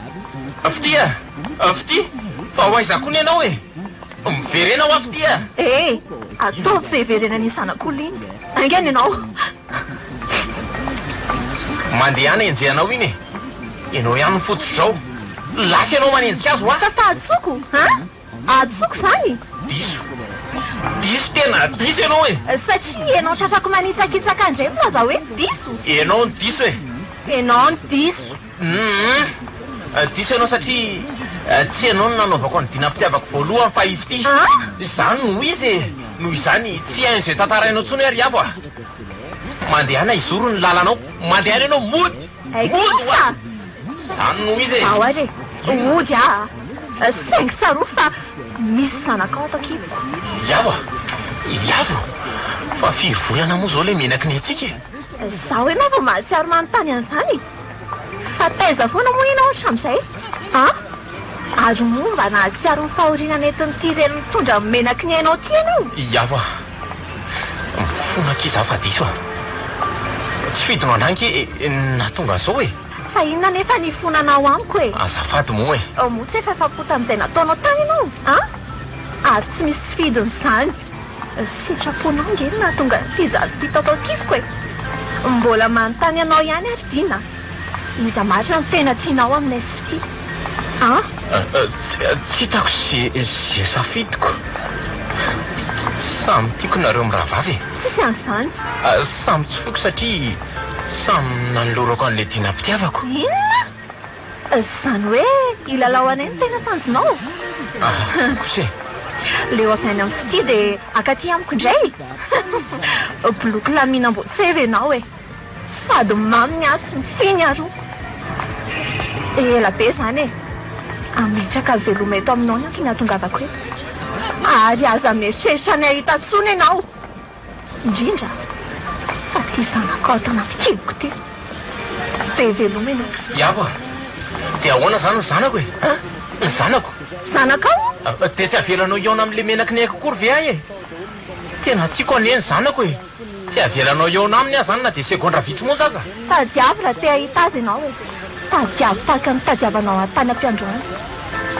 Speaker 2: a! Fitia a! Fitia! Fa ho aiza kony ianao e? Miverena hoa Fitia a!
Speaker 4: Eh! Ataovy izay hiverenan'iny zanak'olona iny. Haingana ianao.
Speaker 2: Mandehana enjehanao iny e! Ianao ihany no fototr'izao. Lasa ianao manenjika azy hoa!
Speaker 4: Fa fahadisoako an! Hadisoako izany?
Speaker 2: Diso. Diso tena diso ianao e!
Speaker 4: Satria ianao tratrako manitsakitsaka indray milaza hoe diso?
Speaker 2: Ianao no diso e!
Speaker 4: Ianao no diso.
Speaker 2: Humm. Diso ianao satria tsy ianao no nanaovako ny dinam-pitiavako voalohany fa i Fitia. Izany no izy e! Noho izany tsy hain'izay izay tantarainao intsony ary Avo a! Mandehana hizoro ny lalanao. Mandehana ianao mody!
Speaker 4: Hay
Speaker 2: Mody
Speaker 4: kosa!
Speaker 2: hoa! Izany no izy e!
Speaker 4: Ao ary e! Mody aho a! Saingy tsarovy fa misy zanakao ato an-kiboko.
Speaker 2: Iavo a! Iavo! Fa firy volana moa izao ilay menaky ny antsika e?
Speaker 4: Izaho ianao vao mahatsiaro manontany an'izany e! Fa taiza foana moa ianao hatramin'izay an? Ary moa mba nahatsiaro ny fahoriana nentin'ity reny mitondra ny menaky ny ainao ity ianao?
Speaker 2: Iavo a! Mifona akia izaho fa diso a! Tsy fidinao an'ahy ange nahatonga an'izao e!
Speaker 4: Fa inona anefa ny hifonanao amiko e?
Speaker 2: Azafady moa e!
Speaker 4: Moa tsy efa afa-po tamin'izay nataonao tany ianao an? Ary tsy misy tsy fidiny izany. Sitraponao ange no nahatonga an'ity zaza ity tao an-kiboko e! Mbola manontany anao ihany ary Dina a! Iza marina no tena tianao aminay sy Fitia? An?
Speaker 2: Tsy hitako ze safidiko. Samy tiako nareo mirahavavy e!
Speaker 4: Tsisy an'izany.
Speaker 2: Samy tsy foiko satria samy nanolorako an'ilay dinam-pitiavako.
Speaker 4: Inona? Izany hoe hilalao anay no tena tanjonao?
Speaker 2: Ah, kosa e!
Speaker 4: Leo avy any amin'ny fitia dia hakaty amiko indray? Boloky laminam-boatseva ianao e! Sady mamy ny atsy no fy ny aroa. Ela be izany e! Hametraka veloma eto aminao ny antony hahatongavako eto. Ary aza mieritreritra ny hahita intsony ianao! Indrindra fa ity zanakao ato anaty kiboko ity. Dia veloma ianao.
Speaker 2: Iavo a! Dia ahoana izany ny zanako e? An? Ny zanako?
Speaker 4: Zanakao?
Speaker 2: Dia tsy avelanao hihaona amin'ilay menaky ny aiko akory ve ahy e? Tena tiako anie ny zanako e! Tsy avelanao hihaona aminy aho izany na dia segondra vitsy monja aza.
Speaker 4: Tadiavo raha te hahita azy ianao e! Tadiavo tahaka ny tadiavanao ahy tany am-piandohana.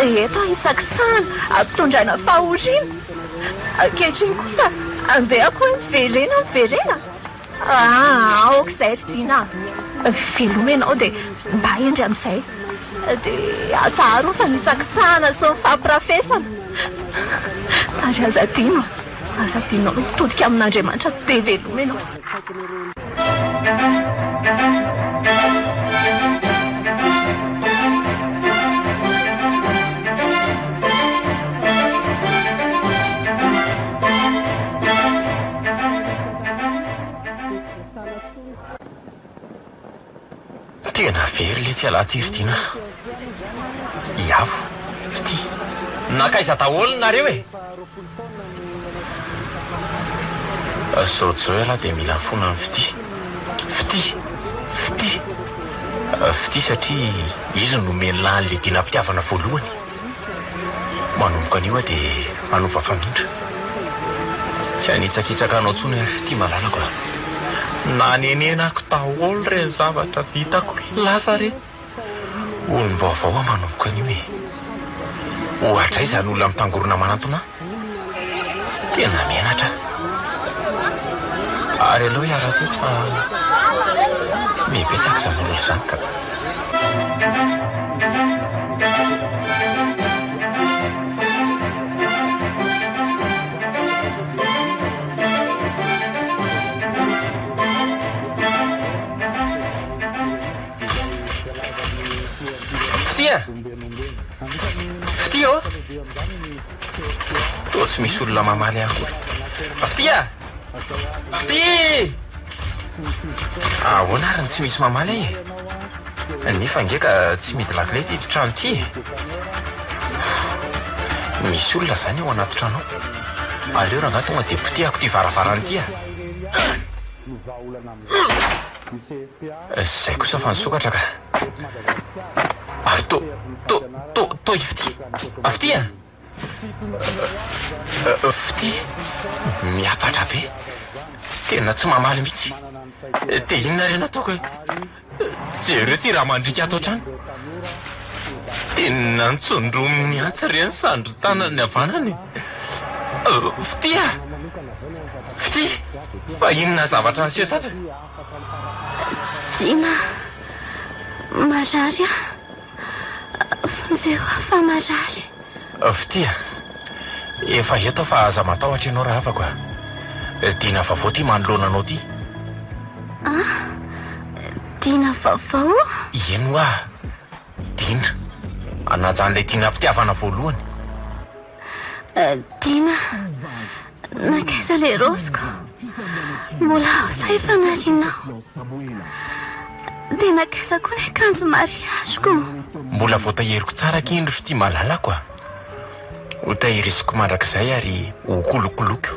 Speaker 4: Eto aho hitsakitsahana, ampitondraina fahoriana. Ankehitriny kosa andehako hoe miverena, miverena. Aa, aoka izay ry Dina a! Veloma ianao dia mba hendry amin'izay. Dia atsaharo ny fanitsakitsahana sy ny fampirafesana. Ary aza adino, aza adinonao ny mitodika amin'Andriamanitra dia veloma ianao.
Speaker 2: Tena very letsy ialahy ty ry Dina a! Iavo, Fitia, nankaiza daholo nareo e? Zao zao ialahy dia mila mifona amin'i Fitia. Fitia! Fitia! Fitia satria izy no nomeny lahy an'ilay dinam-pitiavana voalohany. Manomboka anio aho dia hanova famindra. Tsy hanitsakitsaka anao intsony aho ry Fitia malalako a! Nanenenako daholo ireny zavatra vitako lasa ireny. Olom-baovao aho manomboka anio e! Ohatray izany olona mitangorona manantona ahy. Tena menatra aho. Ary aleo hiara-tsy eto fa miha-betsaka izany olona izany ka. Fitia! Fitia ô! Toa tsy misy olona mamaly ahy akory. Fitia! Fitia! Ahoana ary no tsy misy mamaly ahy e? Nefa ange ka tsy mihidy lakile ity trano ity e! Misy olona izany ao anaty trano ao. Aleo rangahy tonga dia potehako ity varavarana ity a! Izay kosa fa nisokatra ka. Ary to, to, to, to i Fitia. Fitia! Fitia, miampatra be. Tena tsy mamaly mihitsy. Dia inona re no ataoko e? Jereo ity rà mandriaka ato an-trano. Tena nitsondromin'ny antsy re ny sandrin-tanany havanana e. Fitia! Fitia! Fa inona zavatra niseho tato e?
Speaker 1: Dina, marary aho. Vonjeo aho fa marary.
Speaker 2: Fitia, efa eto aho fa aza matahotra ianao rahavako a. Dina vaovao ity manoloana anao ity.
Speaker 1: Ah, Dina vaovao?
Speaker 2: Eny hoa, Dina. Hanaja an'ilay Dinam-pitiavana voalohany.
Speaker 1: Dina, nankaiza ilay raoziko? Mbola ao sa efa narianao? Dia nankaiza koa ny akanjo mariaziko?
Speaker 2: Mbola voatahiriko tsara akia iny ry fitia malalako a! Ho tahiriziko mandrakizay ary ho kolokoloiko.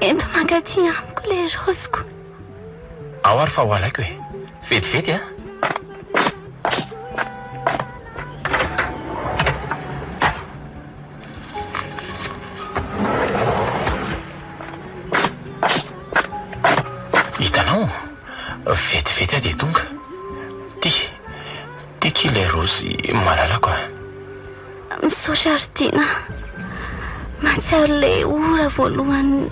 Speaker 1: Ento mankaty amiko ilay raoziko.
Speaker 2: Ao ary fa ho alaiko e! Vetivety a! Hitanao? Vetivety aho dia tonga. Ty, ty ky ilay raozy malalako a.
Speaker 1: Misaotra ry Tiana. Mahatsiaro ilay ora voalohany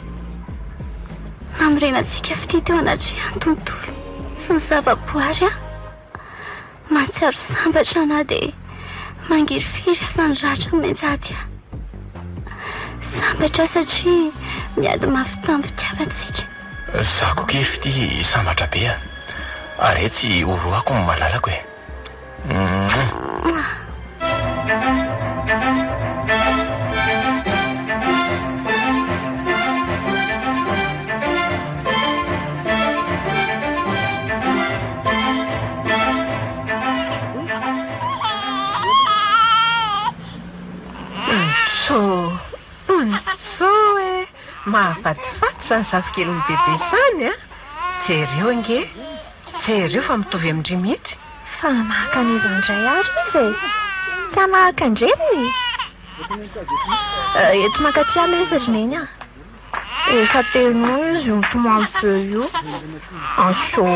Speaker 1: nanorenantsika fitia teo anatrehan'ny tontolo sy ny zavaboary aho. Mahatsiaro sambatra na dia mangirifiry aza ny ratra mianjady ahy. Sambatra satria miady mafy tamin'ny fitiavantsika.
Speaker 2: Za koa kely fitia sambatra be a! Ary etsy horohako ny malalako e! Mouah!
Speaker 3: Ntso, ntso e! Mahafatifaty izany zafikelin'i Bebe izany a! Jereo ange, jereo fa mitovy amin-dry mihitsy.
Speaker 4: Fa hanahaka an'iza indray ary izy e? Tsy hanahaka an-dreniny? Eto mankaty aloha izy ry Neny a! Efa telo izy io mitomany be io. Anso.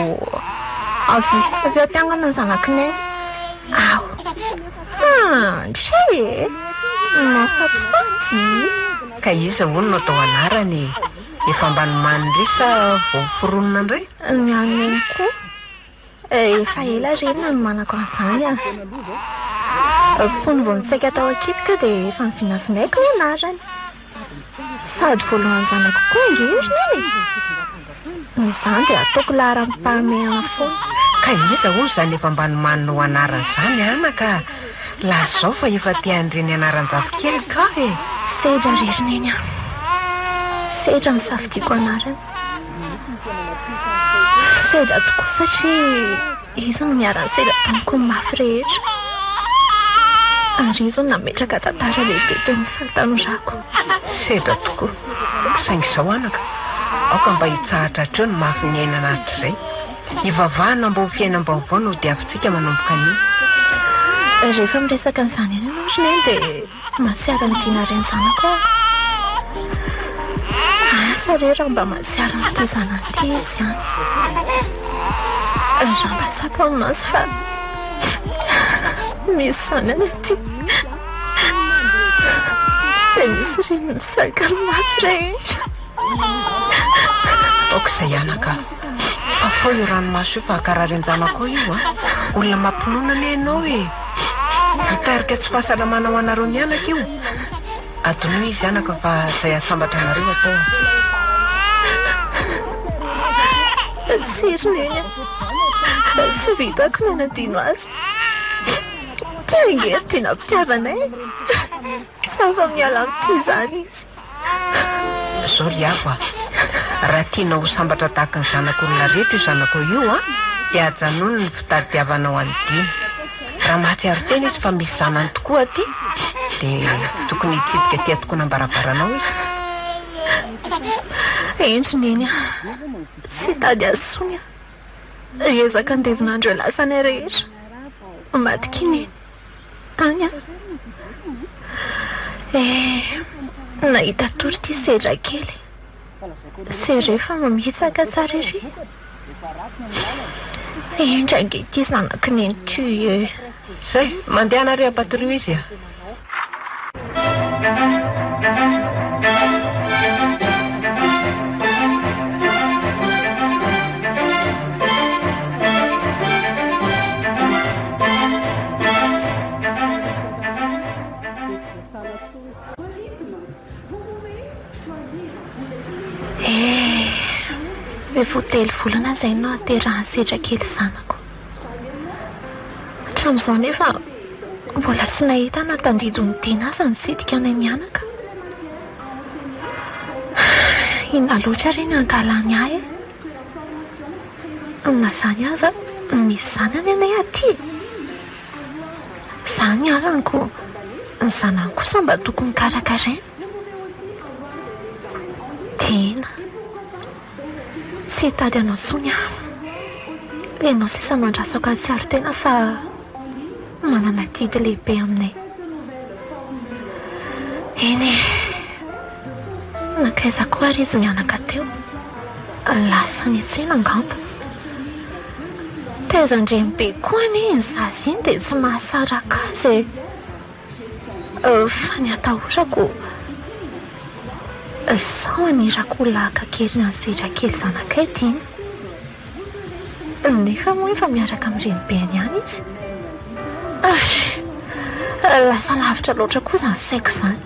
Speaker 4: Avia, avia aty angamba ny zanak'i Neny. Ao. Andry e! Mahafatifaty.
Speaker 3: Ka iza hono no atao anarany e? Efa mba nomanin-dry sa vao foronina indray?
Speaker 4: Ny an'i Neny koa. Efa ela re no nanomanako an'izany a! Fony vao nisaika tao an-kiboko io dia efa novinavinaiko ny anarany. Sady voalohan-janako koa ange ry Neny e! Noho izany dia ataoko laharam-pahamehana foana.
Speaker 3: Ka iza hono izany efa mba nomaninao anarana izany anaka a! Lazao fa efa te handre ny anaran-jafikely kah e!
Speaker 4: Sedra re ry Neny a! Sedra ny safidiako anarana. Sedra tokoa satria izy no niara-nisedra tamiko ny mafy rehetra. Ary izy no nametraka tantara lehibe teo amin'ny fahatanorako.
Speaker 3: Sedra tokoa. Saingy izao anaka, aoka mba hitsahatra hatreo ny mafy niainana hatrizay. Hivavahana mba ho fiainam-baovao no hodiavintsika manomboka anio.
Speaker 4: Rehefa miresaka an'izany ihany ianao ry Neny dia mahatsiaro an'i Dina renin-janako aho. Asa re raha mba mahatsiaro an'ity zanany ity izy an. Raha mba tsapany mantsy fa misy zanany aty dia misy reny misaka ny mafy rehetra.
Speaker 3: Aoka izay anaka a! Fafao io ranomaso io fa hankarary an-janakao io a! Olona mampinono anie ianao e! Hitarika tsy fahasalamana ho anareo mianaka io! Adinoy izy anaka fa izay hahasambatra anareo atao a!
Speaker 4: Tsia ry Neny a! Tsy vitako ny hanadino azy. Ity ange no tena mpitiavana e! Tsy afa-miala amin'ity izany izy.
Speaker 3: Zao ry Avo a! Raha tianao ho sambatra tahaka ny zanak'olona rehetra io zanakao io an, dia ajanony ny fitadiavanao an'i Dina. Raha mahatsiaro tena izy fa misy zanany tokoa aty, dia tokony hitsidika aty an-tokonam-baravaranao izy.
Speaker 4: Eny ry Neny a! Tsy hitady azy intsony aho. Hiezaka handevina an'ireo lasanay rehetra. Matokia Neny. Any aho. Eh, nahita tory ity sedra kely. Serré fa mamitsaka tsara ery. Indra ange ity zanaky neny ty e.
Speaker 3: Zay, mandehana re ampatorio izy a.
Speaker 4: Eh, efa ho telo volana izay no nahaterahan'i Sedra kely zanako. Hatramin'izao nefa mbola tsy nahita na tandindon'ny Dina aza nitsidika anay mianaka. Inona loatra re ny hankahalany ahy e? Na izany aza, misy zanany anie aty e! Izany halany-ko, ny zanany kosa mba tokony karakaraina. Dina, tsy hitady anao intsony aho. Ianao sisa no andrasako hahatsiaro tena fa manana adidy lehibe aminay. Eny e, nankaiza koa ary izy mianaka teo? Lasa niantsena angamba. Taizan-drenibe koa anie iny zaza iny dia tsy mahasaraka azy e. Fa ny atahorako, sao anirako olona haka an-keriny an'i Sedra kely zanakay Dina. Nefa moa efa miaraka amin'ny renibeny ihany izy. Lasa lavitra loatra koa izany saiko izany.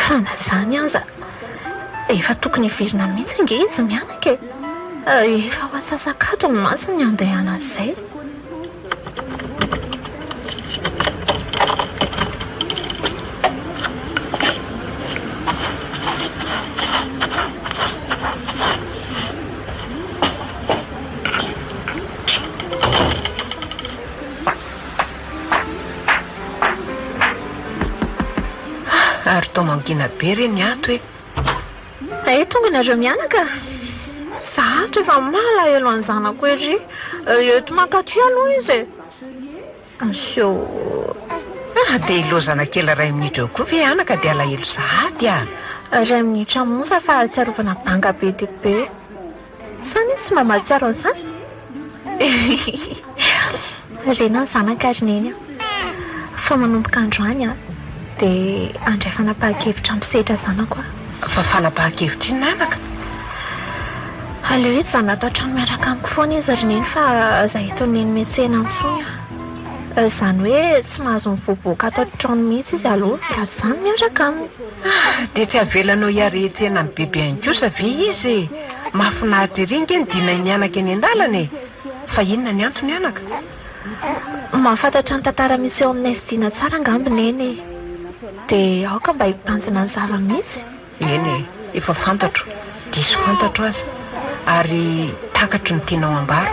Speaker 4: Fa na izany aza, efa tokony hiverina mihitsy ange izy mianaka e! Efa ho antsasak'adiny mantsy ny handehanan'izay.
Speaker 3: Ary toa mangina be re ny ato e!
Speaker 4: Hay tonga nareo mianaka? Za ato efa malahelo an'ny zanako ery. Eto mankaty aloha izy e! Asio.
Speaker 3: Ah, dia ilaozana kely iray minitra eo koa ve anaka dia alahelo sahady ah!
Speaker 4: Iray minitra monja fa ahatsiarovana banga be dia be. Sa anie tsy mba mahatsiaro an'izany? Rena ny zanaka ry Neny a! Fa manomboka androany aho dia handray fanapahan-kevitra misetra zanako aho.
Speaker 3: Fa fanapahan-kevitra inona anaka?
Speaker 4: Aleo hijanona ato an-trano miaraka amiko foana izy ry Neny fa aza entin'i Neny miantsena intsony aho. Izany hoe tsy mahazo mivoaboaka ato an-trano mihitsy izy aloha raha tsy izaho no miaraka aminy.
Speaker 3: Ah, dia tsy avelanao hiara-hiantsena amin'i Bebe any kosa ve izy e? Mahafinaritra ery ange ny dinay mianaka eny an-dalana e! Fa inona ny antony anaka?
Speaker 4: Mahafantatra ny tantara misy eo aminay sy Dina tsara angamba i Neny e! Dia aoka mba hibanjina ny zava-misy.
Speaker 3: Eny e, efa fantatro, diso fantatro aza, ary takatro ny tianao ambara.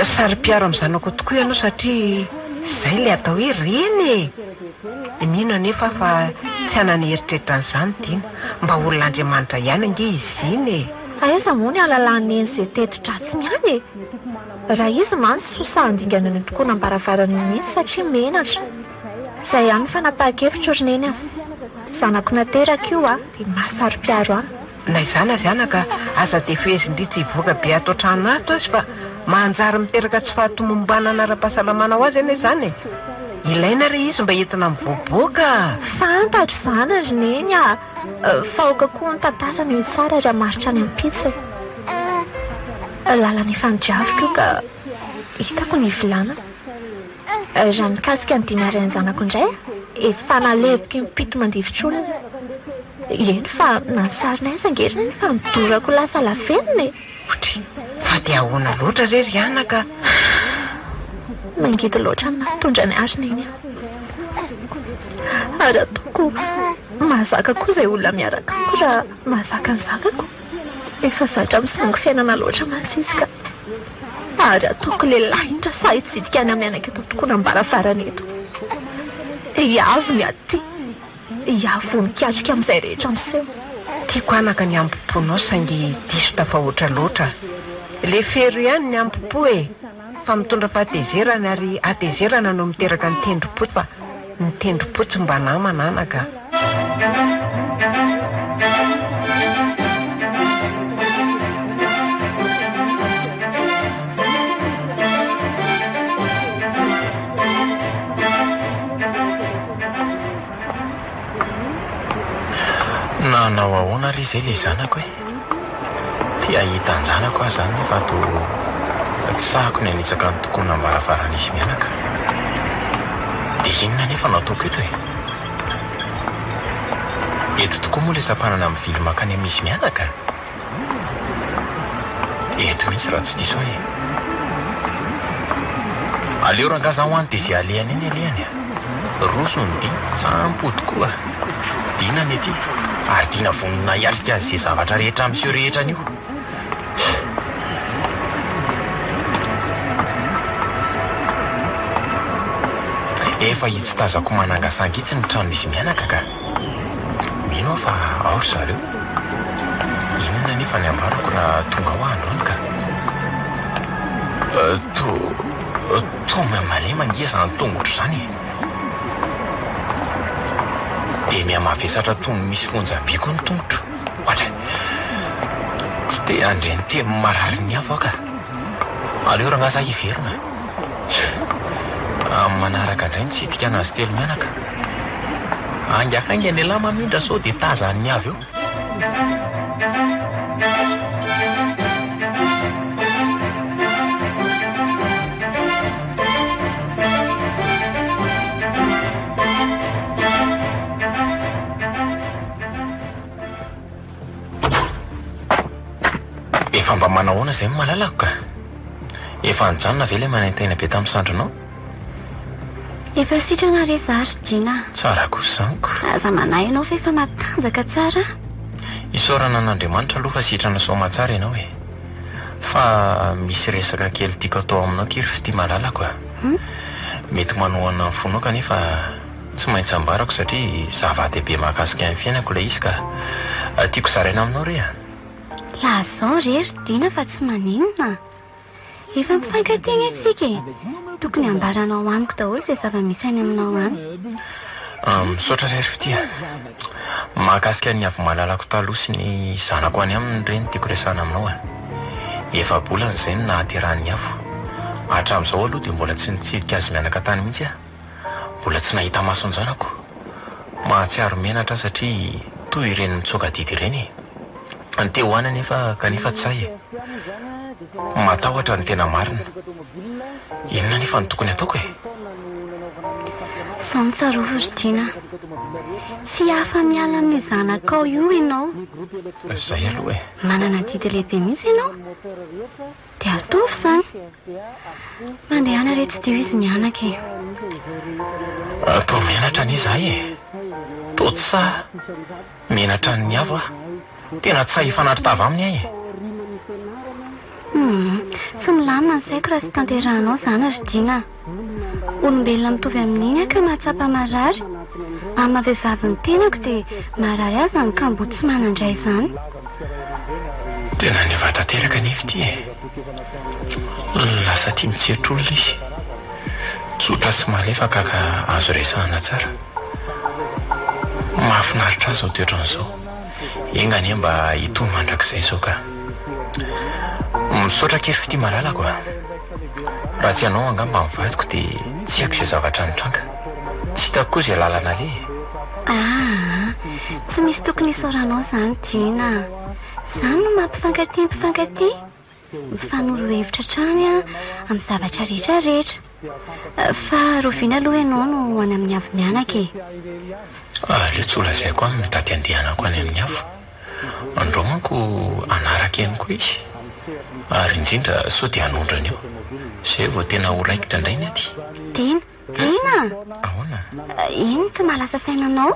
Speaker 3: Saro-piaro amin'ny zanako tokoa ianao satria izay ilay atao hoe reny e! Mino anefa aho fa tsy hanana eritreritra an'izany Dina. Mba olon'Andriamanitra ihany ange izy iny e!
Speaker 4: Aiza moa ny hahalalan'i Neny izay teti-dratsiny any e! Raha izy mantsy sosa handingana an'io tokonam-baravarana io mihitsy satria menatra. Izay ihany ny fanapahan-kevitro ry Neny a! Zanako nateraka io a, dia maha-saro-piaro ahy.
Speaker 3: Na izany aza anaka, aza dia fehezin-dry tsy hivoaka be ato an-trano ato azy fa manjary miteraka tsy fahatomombanana ara-pahasalamana ho azy anie izany e! Ilaina re izy mba entina mivoaboaka a!
Speaker 4: Fantatro izany ry Neny a! Fa aoka koa ny tantara no hitsara raha maharitra ny ampitso e! Lalana efa nodiaviko io ka hitako ny hivilanana. Raha mikasika ny dina rain-janako indray, efa naleviko impito mandifotr'olona. Eny fa na ny sarinay aza ange ry neny efa nodorako lasa lavenona e!
Speaker 3: Otry, fa dia ahoana loatra re ry anaka?
Speaker 4: Mangidy loatra ny nampitondra ny ahy ry neny a! Ary ataoko mahazaka koa izay olona miaraka amiko raha mahazaka ny zanako. Efa zatra misangy fiainana loatra mantsy izy ka. Ary ataoko lehilahy indra sahy hitsidika any amin'ny anaka eto an-tokonam-baravarana eto. Hiavo ny aty. Hiavo mikatrika amin'izay rehetra miseho.
Speaker 3: Tiako anaka ny hambom-ponao saingy diso tafahoatra loatra. Lefero ihany ny hambom-po e! Fa mitondra fahatezerana ary hatezerana no miteraka ny tendrom-po fa. Ny tendrom-po tsy mba namana anaka a!
Speaker 2: Nanao ahoana re izay ilay zanako e? Te hahita an-janako aho izany nefa toa tsy sahiko ny hanitsaka ny tokonam-baravaran'izy mianaka. Dia inona anefa no ataoko eto e? Eto tokoa moa ilay sampanana mivily mankany amin'izy mianaka? Eto mihitsy raha tsy diso aho e. Aleo rangahy za ho any dia izay alehany eny alehany a. Roso ny dia, tsampody tokoa. Dina ny aty, ary Dina vonona hiatrika an'izay zavatra rehetra miseho rehetra anio. Efa itsy tazako manangasanga itsy ny tranon'izy mianaka ka. Mino aho fa ao ry zareo. Inona anefa ny ambarako raha tonga ao aho androany ka? Toa toa mihamalemy ange izany tongotro izany e! Dia mihamavesatra toy ny misy fonjabe koa ny tongotro. Ohatra, tsy te handre ny teny marary ny hafa aho ka. Aleo rangahy za hiverina. Amin'ny manaraka indray mitsidika anazy telo mianaka. Haingankaingana ialahy mamindra sao dia tazan'ny avy eo. Efa mba manahoana izay ny malalako ka? Efa nijanona ve ilay manaintaina be tamin'ny sandrinao?
Speaker 1: Efa sitrana re za ry Dina a!
Speaker 2: Tsara kosa izany ko!
Speaker 1: Aza manahy ianao fa efa matanjaka tsara aho.
Speaker 2: Isaorana an'Andriamanitra aloha fa sitrana soamatsara ianao e! Fa misy resaka kely tiako atao aminao akia ry fitia malalako a! Mety manohana ny fonao kanefa tsy maintsy ambarako satria zava-dehibe mahakasika ny fiainako ilay izy ka tiako zaraina aminao re a!
Speaker 1: Lazao re ry Dina fa tsy maninona. Efa mifankatia anie isika e! Tokony hambaranao amiko daholo izay zava-misy any aminao any.
Speaker 2: Misaotra re ry fitia. Mahakasika ny havimalalako taloha sy ny zanako any aminy re no tiako resahana aminao a. Efa-bolana izay no nahaterahan'ny afo. Hatramin'izao aloha dia mbola tsy nitsidika azy mianaka tany mihitsy aho. Mbola tsy nahita mason-janako. Mahatsiaro menatra aho satria toy ireny mitsoaka adidy ireny e. Ny te ho any anefa kanefa tsy sahy e. Matahotra ny tena marina. Inona anefa no tokony hataoko e?
Speaker 1: Izao no tsarovy ry Dina a. Tsy afa-miala amin'io zanakao io ianao.
Speaker 2: Izay aloha e.
Speaker 1: Manana adidy lehibe mihitsy ianao. Dia ataovy izany. Mandehana re tsidiho izy mianaka e.
Speaker 2: Toa menatra anie izahay e. Toa tsy sahy. Menatra an'i Avo aho. Tena tsy sahy hifanatri-tava aminy aho e.
Speaker 1: Humm, tsy milamina ny saiko raha tsy tanterahanao izany ry Dina a. Olombelona mitovy amin'iny aho ka mahatsapa marary. Amin'ny maha vehivavy ny tenako dia marary ahy izany kamboty tsy manan-dray izany.
Speaker 2: Tena niova tanteraka anefa ity e. Lasa tia mitsiry izy. Tsotra sy malefaka ka azo resahana tsara. Mahafinaritra ahy izao toetrany izao. Enga anie mba hitohy mandrakizay izao ka. Misaotra akia ry fitia malalako a. Raha tsy ianao angamba ny vadiko dia tsy haiko izay zavatra nitranga. Tsy hitako koa izay lalana aleha e.
Speaker 1: Aa, tsy misy tokony hisaoranao izany Dina a. Izany no mampifankatia ny mpifankatia. Mifanoro hevitra hatrany amin'ny zavatra rehetra rehetra. Fa rahoviana aloha ianao no ho any amin'ny avo mianaka e?
Speaker 2: Aleo tsy holazaiko aminy ny daty handehanako any amin'ny avo. Andrao manko hanaraka ihany koa izy. Ary indrindra sao dia hanondrana eo. Izay vao tena ho raikitra indray ny aty.
Speaker 1: Dina! Dina!
Speaker 2: Ahoana?
Speaker 1: Inona tsy mahalasa saina anao?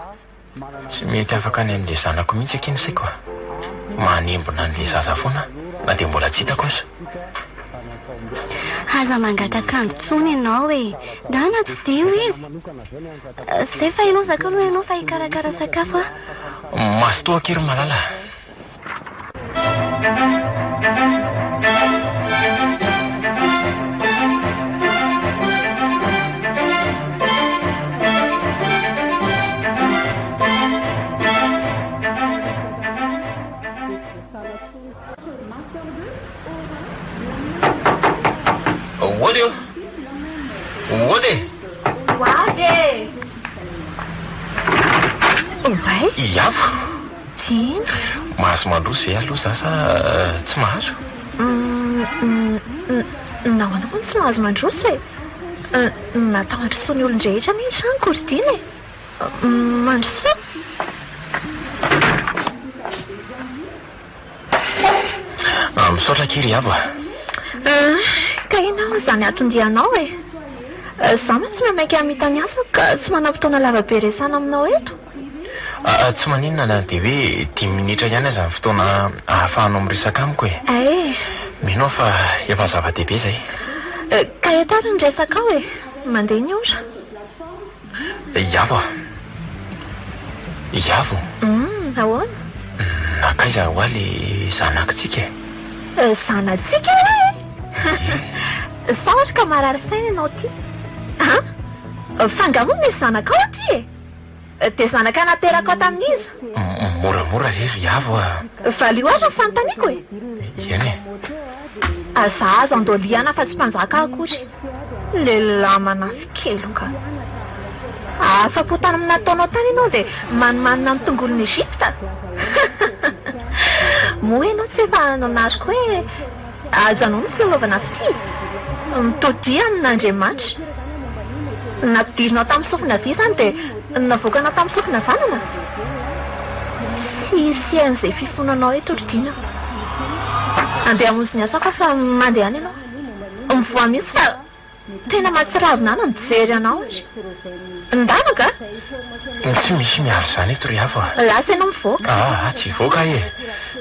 Speaker 2: Tsy mety afaka any amin'ilay zanako mihitsy akia ny saiko a! Manembona an'ilay zaza foana aho na dia mbola tsy hitako aza.
Speaker 1: Aza mangataka andro intsony ianao e! Ndana tsidiho izy! Zay fa hilozaka aloha ianao fa hikarakara sakafo aho.
Speaker 2: Mazotoa akia ry Malala a! Ody ô! Ody e!
Speaker 4: Ho avy e! Oay!
Speaker 2: Iavo!
Speaker 4: Dina!
Speaker 2: Mahazo mandroso ve aloha za sa tsy mahazo?
Speaker 4: Nahoana moa no tsy mahazo mandroso e? Natao handrosoan'ny olon-drehetra anie ny tranoko ry Dina e! Mandrosoa!
Speaker 2: Misaotra akia ry Avo a!
Speaker 4: Ka inona moa izany anton-dianao e? Izaho mantsy maimaika hamita ny asako ka tsy manam-potoana lava be resahana aminao eto.
Speaker 2: Tsy maninona na dia hoe dimy minitra ihany aza ny fotoana ahafahanao miresaka amiko e!
Speaker 4: Ay!
Speaker 2: Mino aho fa efa zava-dehibe izay.
Speaker 4: Ka eto ary ny resakao e! Mandeha ny ora.
Speaker 2: Iavo a! Iavo?
Speaker 4: Hum, ahoana?
Speaker 2: Nankaiza hoa le zanakitsika
Speaker 4: e? Zanatsika hoa e? Sao ary ka marary saina ianao ity? An? Fa angaha moa misy zanakao aty e? Dia zanaka naterakao tamin'iza?
Speaker 2: Moramora re ry Iavo a!
Speaker 4: Valio ary ny fanontaniako e!
Speaker 2: Eny e!
Speaker 4: Za aza andoliana fa tsy mpanjaka akory. Lehilahy manafikeloka. Afa-po tany amin'ny nataonao tany ianao dia manimanina ny tongolon'i Egypta? Moa ianao tsy efa nanariko hoe ajanony ny filalaovana fitia? Mitodiha amin'Andriamanitra. Nampidirinao tamin'ny sofina havia izany dia navoakanao tamin'ny sofina havanana? Tsy hisy an'izay fifonanao eto ry Dina. Andeha hamonjy ny asako aho fa mandehana ianao. Mivoaha mihitsy fa tena mahatsiravina ahy ny mijery anao ary. Ndana angaha?
Speaker 2: Tsy misy miaro izany eto ry Avo a!
Speaker 4: Lasa ianao mivoaka.
Speaker 2: Aa, tsy hivoaka aho e!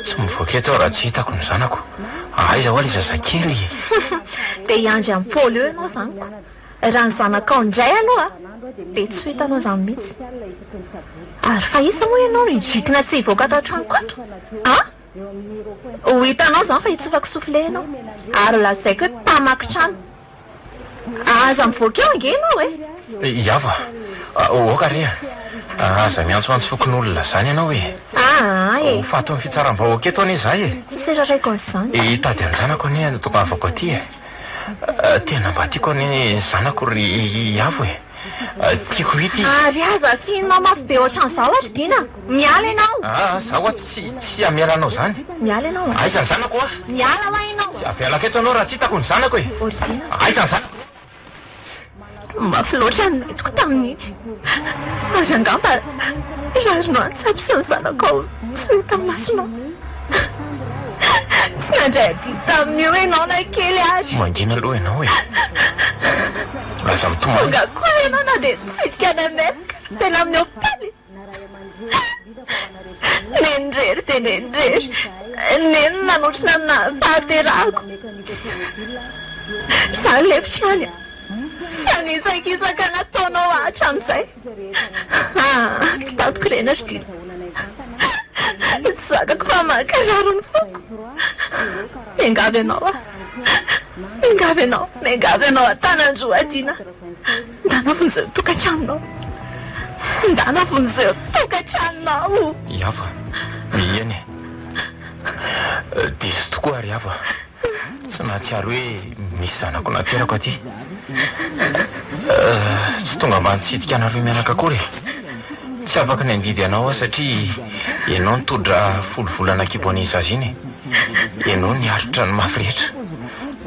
Speaker 2: Tsy mivoaka eto aho raha tsy hitako ny zanako. Aiza hoa ilay zazakely e?
Speaker 4: Dia hiandry an'i Paoly eo ianao izany ko. Raha ny zanakao indray aloha dia tsy ho hitanao izany mihitsy. Ary fa iza moa ianao no hidrikina tsy hivoaka ato an-tranoko ato? An? Ho hitanao izany fa hitsofako soufflet ianao ary lazaiko hoe mpamaky trano. Aza mivoaka eo ange ianao e!
Speaker 2: Iavo a! Oka re a! Aza miantsoantso fokonolona izany ianao e!
Speaker 4: Aa e!
Speaker 2: Ho fatin'ny fitsaram-bahoaka eto anie izaho e!
Speaker 4: Tsisy raraiko an'izany.
Speaker 2: Hitady an-janako anie no tongavako aty e! Tena mba tiako anie ny zanako ry Iavo e! Tiako hita izy.
Speaker 4: Ary aza fihinao mafy be ohatran'izao ary Dina a! Miala ianao!
Speaker 2: Aa, zaho hoa tsy tsy hamela anao izany.
Speaker 4: Miala ianao a!
Speaker 2: Aiza ny zanako hoa?
Speaker 4: Miala hoa ianao
Speaker 2: a! Tsy avelako eto ianao raha tsy hitako ny zanako e!
Speaker 4: Ry Dina.
Speaker 2: Aiza ny zanako?
Speaker 4: Mafy loatra ny nentiko tamin'iny. Ary angamba rarinao an-tsary sy ny zanakao tsy ho hita masonao. Tsy nandray adidy tamin'io ianao na kely ary.
Speaker 2: Mangina aloha ianao e! Aza mitomany.
Speaker 4: Tonga koa ianao na dia nitsidika anay Mec teny amin'ny hopitaly. Neny irery dia neny irery. Neny nanotrona ny fahaterahako. Izaho lefitra ihany fa nihitsakitsaka nataonao ahy hatramin'izay. Ah, tsy tantiko ireny ry Dina. Tsy zakako fa mankarary ny foko. Miangavy anao aho. Miangavy anao, miangavy anao an-tanan-droa Dina. Ndana vonjeo ny tokantranonao. Ndana vonjeo ny tokantranonao.
Speaker 2: Iava, eny e. Diso tokoa ary Iava. Tsy nahatsiaro hoe misy zanako naterako aty. Tsy tonga mba nitsidika anareo mianaka akory e. Tsy afaka ny handidy anao aho satria ianao nitodra folo volana an-kibo an'iny zaza iny e. Ianao niaritra ny mafy rehetra.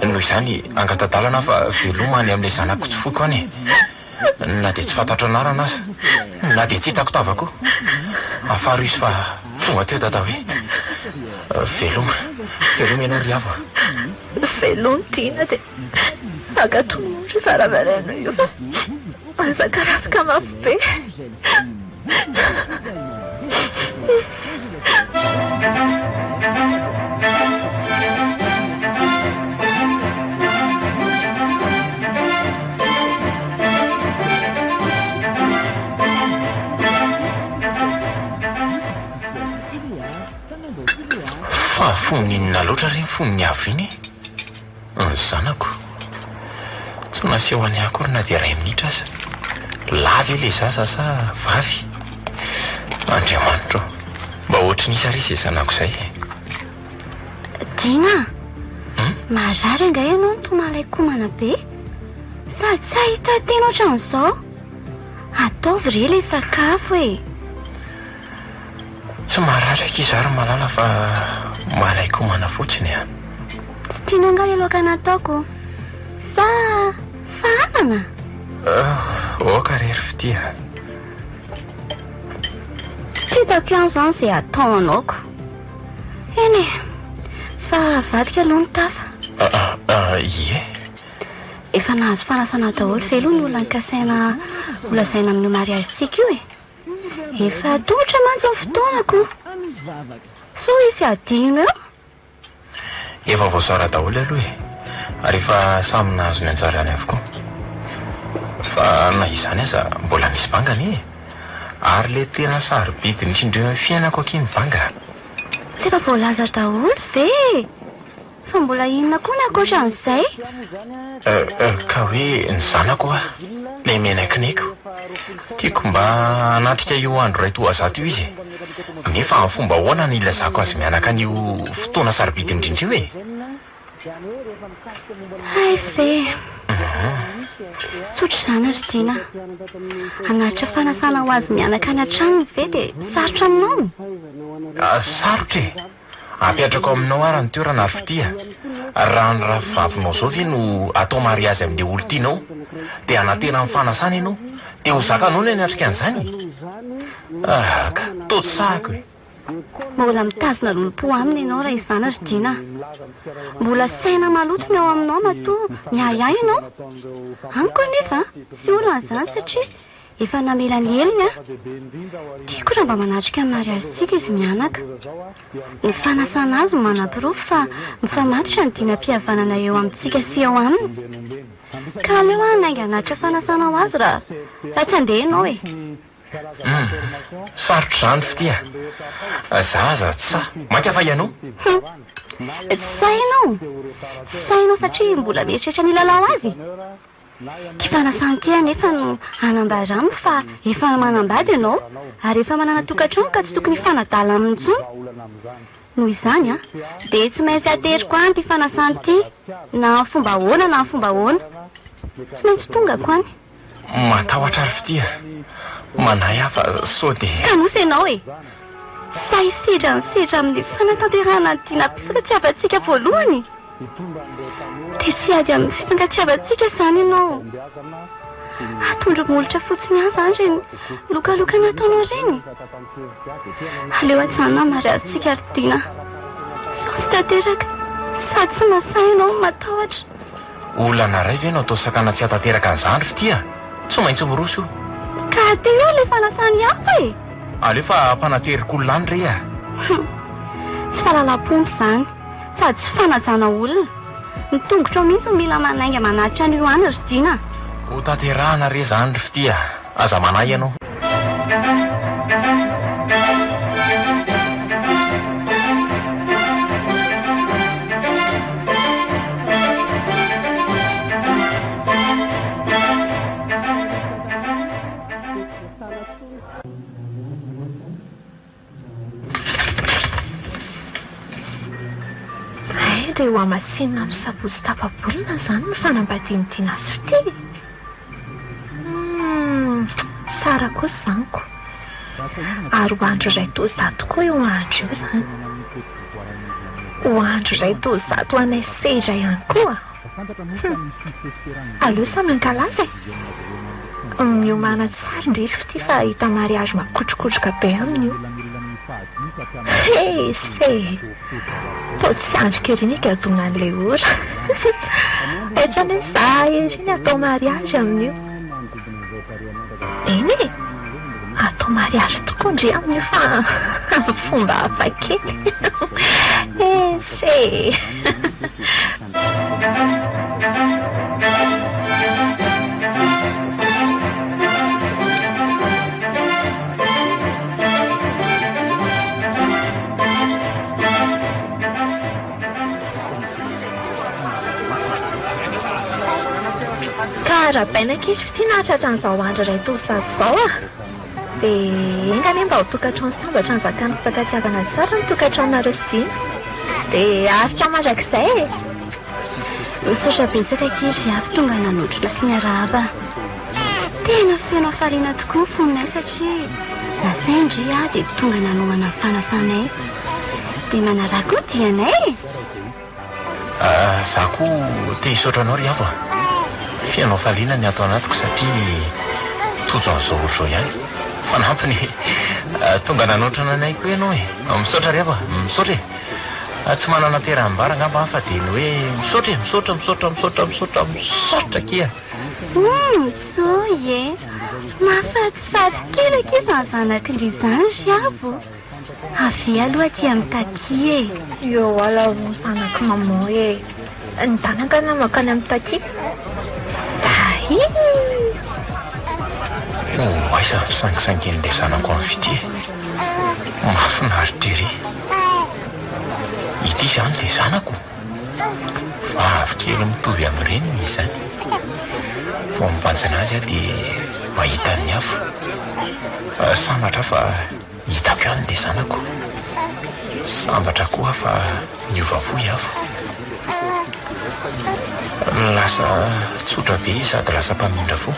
Speaker 2: Noho izany, angata-dalana aho fa veloma any amin'ilay zanako tsy foiko any e. Na dia tsy fantatro anarana aza. Na dia tsy hitako tava koa. Afaro izy fa tonga teo dada hoe. Veloma. Veloma ianao ry Avo a.
Speaker 4: Veloma Dina dia ankatony mora io varavarana io fa aza karafika mafy be.
Speaker 2: Fa fony inona loatra re ny fon'ny avo iny e? Ny zanako. Tsy naseho an'i akory na dia iray minitra aza. Lahy ve ilay zaza sa vavy? Andriamanitra ô! Mba ohatry ny iza re izay zanako izay e?
Speaker 1: Dina a! Marary angaha ianao no toa malain-komana be? Sady tsy ahitan-tena ohatran'izao? Ataovy re ilay sakafo e!
Speaker 6: Tsy marary akia izaho ry Malala fa malain-komana fotsiny a!
Speaker 1: Tsy tianao angaha ilay laoka nataoko? Sa fahanana?
Speaker 6: Aoka re ry fitia a!
Speaker 1: Tsy hitako ihany izany izay hatao anao ko! Eny e! Fa avadika aloha ny tafa.
Speaker 6: Ie.
Speaker 1: Efa nahazo fanasana daholo ve aloha ny olona nikasaina holazaina amin'io mariazintsika io e? Efa atomotra mantsy ny fotoana ko! Sao hisy hadino eo?
Speaker 6: Efa voazara daholo aloha e! Ary efa samy nahazo ny anjarany avokoa. Fa na izany aza mbola misy banga anie e! Ary ilay tena sarobidy indrindra eo amin'ny fiainako akia ny banga.
Speaker 1: Tsy efa voalaza daholo ve e! Fa mbola inona koa ny ankoatra an'izay?
Speaker 6: Ka hoe ny zanako hoa, ilay miainakineko. Tiako mba hanatrika io andro iray toa zato io izy e! Nefa amin'ny fomba ahoana no ilazako azy mianaka an'io fotoana sarobidy indrindra io e?
Speaker 1: Hay ve! Tsotra izany ry Dina. Hanatitra fanasana ho azy mianaka any an-tranony ve dia sarotra aminao?
Speaker 6: Sarotra e! Apetrako aminao ara ny toerana ry fitia. Raha ny rafivavinao zao ve no atao mariazy amin'ilay olon-tianao dia hanantena ny fanasana ianao dia ho zakanao ny hanatrika an'izany? Ah ka, toa tsy sahako e!
Speaker 1: Mbola mitazona lolompo aminy ianao raha izany ry Dina a! Mbola saina maloto ny ao aminao matoa miahiahy ianao? Amiko anefa tsy olana izany satria Efa namela ny helony aho. Tiako raha mba manatrika ny mariazintsika izy mianaka. Ny fanasana azy no manaporofo fa mifamatotra ny dinam-pihavanana eo amintsika sy eo aminy. Ka aleo aho hanainga hanatitra fanasana ho azy raha raha tsy handeha ianao e!
Speaker 6: Hum, sarotra izany fitia. Za aza tsy sahy. Mainka fa ianao?
Speaker 1: Hum, tsy sahy ianao? Tsy sahy ianao satria mbola mieritreritra ny hilalao azy? Ity fanasana ity anefa no hanambara aminy fa efa manambady ianao ary efa manana tokantrano ka tsy tokony hifanadala aminy intsony. Noho izany dia tsy maintsy ateriko any ity fanasana ity na amin'ny fomba ahoana na amin'ny fomba ahoana. Tsy maintsy tongako any.
Speaker 6: Matahotra ry fitia. Manahy aho fa sao dia.
Speaker 1: Kanosa ianao e! Tsy sahy hisedra ny sedra amin'ny fanatanterahana ny dinam-pifankatiavantsika voalohany? Dia tsy hiady amin'ny fifankatiavantsika izany ianao? Atondro molotra fotsiny ihany izany ireny lokaloka nataonao ireny? Aleo ajanona ny mariazintsika ry Dina. Sao tsy tanteraka sady tsy mahasahy ianao no matahotra.
Speaker 6: Olana iray ve no atao sakana tsy hahatanteraka an'izany ry fitia? Tsy maintsy miroso io.
Speaker 1: Ka atero ilay fanasan'ny hafa e!
Speaker 6: Aleo fa ampanateriko olona any re a!
Speaker 1: Hum! Tsy fahalalam-pomba izany, sady tsy fanajana olona. Ny tongotrao mihitsy no mila manainga manatitra an'io any ry Dina a!
Speaker 6: Ho tanterahana re izany ry fitia a! Aza manahy ianao.
Speaker 4: Hay dia ho hamasinina amin'ny sabotsy tapa-bolana izany ny fanambadian'i Dina sy Fitia e! Humm, tsara kosa izany ko! Ary ho andro iray toa izaho tokoa io andro io izany. Ho andro iray toa izaho toa anay sendra ihany koa. Hum! Aleo samy hankalaza e! Miomàna tsara ndry ry fitia fa hahita mariage makotrokotroka be amin'io. He! Se! Toa tsy andriko ery ny higadonan'ilay ora. Ohatran'ny hoe za ery ny atao mariage amin'io. Eny e! Atao mariage tokoa ndry amin'io fa amin'ny fomba hafa kely. He! Se! Ka arahabaina ankizy fitia nahatratra an'izao andro iray toa izato izao ah! Dia enga anie mba ho tokantrano sambatra hanjakan'ny fifankatiavana tsara ny tokantranonareo sy Dina. Dia haharitra mandrakizay e!
Speaker 1: Misaotra betsaka akia ry Avo tonga nanotrona sy niarahaba. Tena feno hafaliana tokoa ny fonay satria nasain-dry aho dia tonga nanomana ny fanasanay. Dia manaraha koa dianay e!
Speaker 2: Za koa te hisaotra anao ry Avo a! Feno hafaliana ny ato anatiko satria tojo an'izao ory izao ihany. Fanampiny, tonga nanotrona anay koa ianao e! Misaotra ry Avo a! Misaotra e! Tsy manana teram-bary angamba aho fa dia ny hoe misaotra e! Misaotra, misaotra, misaotra, misaotra, misaotra akia!
Speaker 1: Humm tsoy e! Mahafatifaty kely akia izany zanak'ndry izany ry Avo! Avia aloha aty amin'i Taty e!
Speaker 4: Eo aloha zanak'i maman e! Ny danaka na mankany amin'i Taty? Zay!
Speaker 2: Ho aiza ny fisangisangian'ilay zanako amin'ny fitia e! Mahafinaritra ery! Ity izany ilay zanako? Vavy kely mitovy amin'ny reniny izy izany. Vao mibanjina azy aho dia mahita ny afo. Sambatra aho fa hitako ihany ilay zanako. Sambatra koa aho fa niova fo i Afo. Lasa tsotra be izy sady lasa mpamindra fo.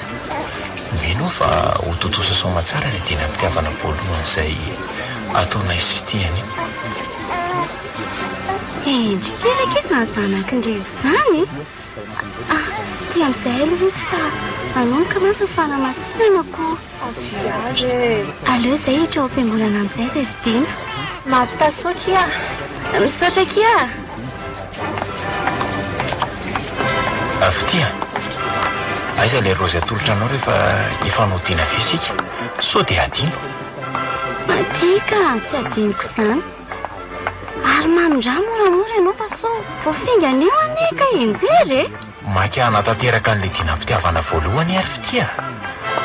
Speaker 2: Mino aho fa ho tontosa soamatsara ilay dinam-pitiavana voalohany izay ataonay sy Fitia anio.
Speaker 1: Hendry kely akia izany zanak'i Ndry izany e! Ah, aty amin'izay aloha izy fa hanomboka mantsy ny fanamasinana ko.
Speaker 4: Avia ary e!
Speaker 1: Aleo izay hiditra ao am-piangonana amin'izay izay sy Dina.
Speaker 4: Mahavita soa kia!
Speaker 1: Misaotra akia!
Speaker 2: Fitia, aiza ilay raozy atolotra anao rehefa hifanao dina avy eo isika? Sao dia hadino?
Speaker 1: Aty ka, tsy hadinoko izany. Ary mamindrà moramora ianao fa sao voafingana eo anie ka hianjera e!
Speaker 2: Maika hanatanteraka an'ilay dinam-pitiavana voalohany aho ry Fitia a!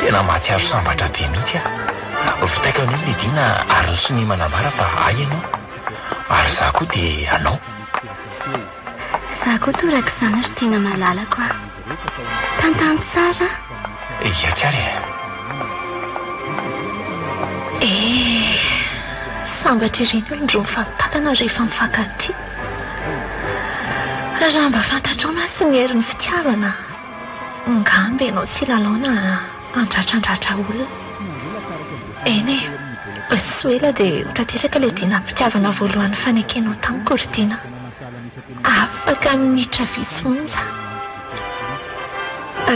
Speaker 2: Tena mahatsiaro sambatra be mihitsy aho. Vitaiko anio ilay dina ary ny sonia manambara fa ahy ianao. Ary izaho koa dia anao.
Speaker 1: Izaho koa torak'izany ry Dina malalako a! Tantano tsara an!
Speaker 2: Ia tsy ary e!
Speaker 4: Eh! Sambatra ery ny olon-droa mifampitantana rehefa mifankatia. Raha mba fantatrao mantsy ny herin'ny fitiavana, angamba ianao tsy hilalao na handratrandratra olona. Eny e! Tsy ho ela dia ho tanteraka ilay dinam-pitiavana voalohany nifanekenao tamiko ry Dina. Afaka minitra vitsy monja.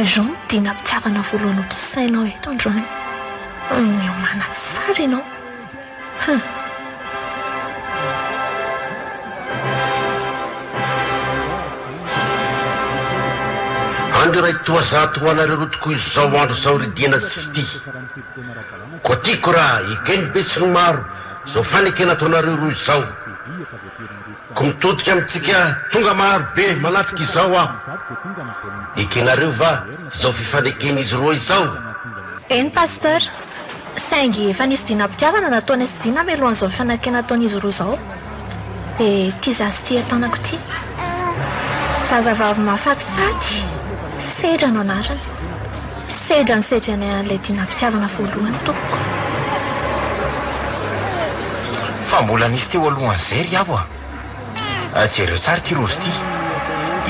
Speaker 4: Izao no dinam-pitiavana voalohany hotontosainao eto androany. Miomàna tsara ianao. Hum.
Speaker 5: Andro iray toa zato ho anareo roa tokoa izao andro izao ry Dina sy Fitia. Koa tiako raha eken'ny besinimaro izao fanekena ataonareo roa izao. Koa mitodika amintsika tonga maro be manatrika izao aho. Ekenareo va izao fifaneken'izy roa izao?
Speaker 4: Eny Pasteur. Saingy efa nisy dinam-pitiavana nataonay sy Dina mialohan'izao fifanekena ataon'izy roa izao. Dia ity zaza ity an-tanako ity. Zazavavy mahafatifaty, Sedra no anarany. Sedra nisedrainay an'ilay dinam-pitiavana voalohany tompoko.
Speaker 2: Fa mbola nisy teo alohan'izay ry avo a! Jereo tsara ity raozy ity.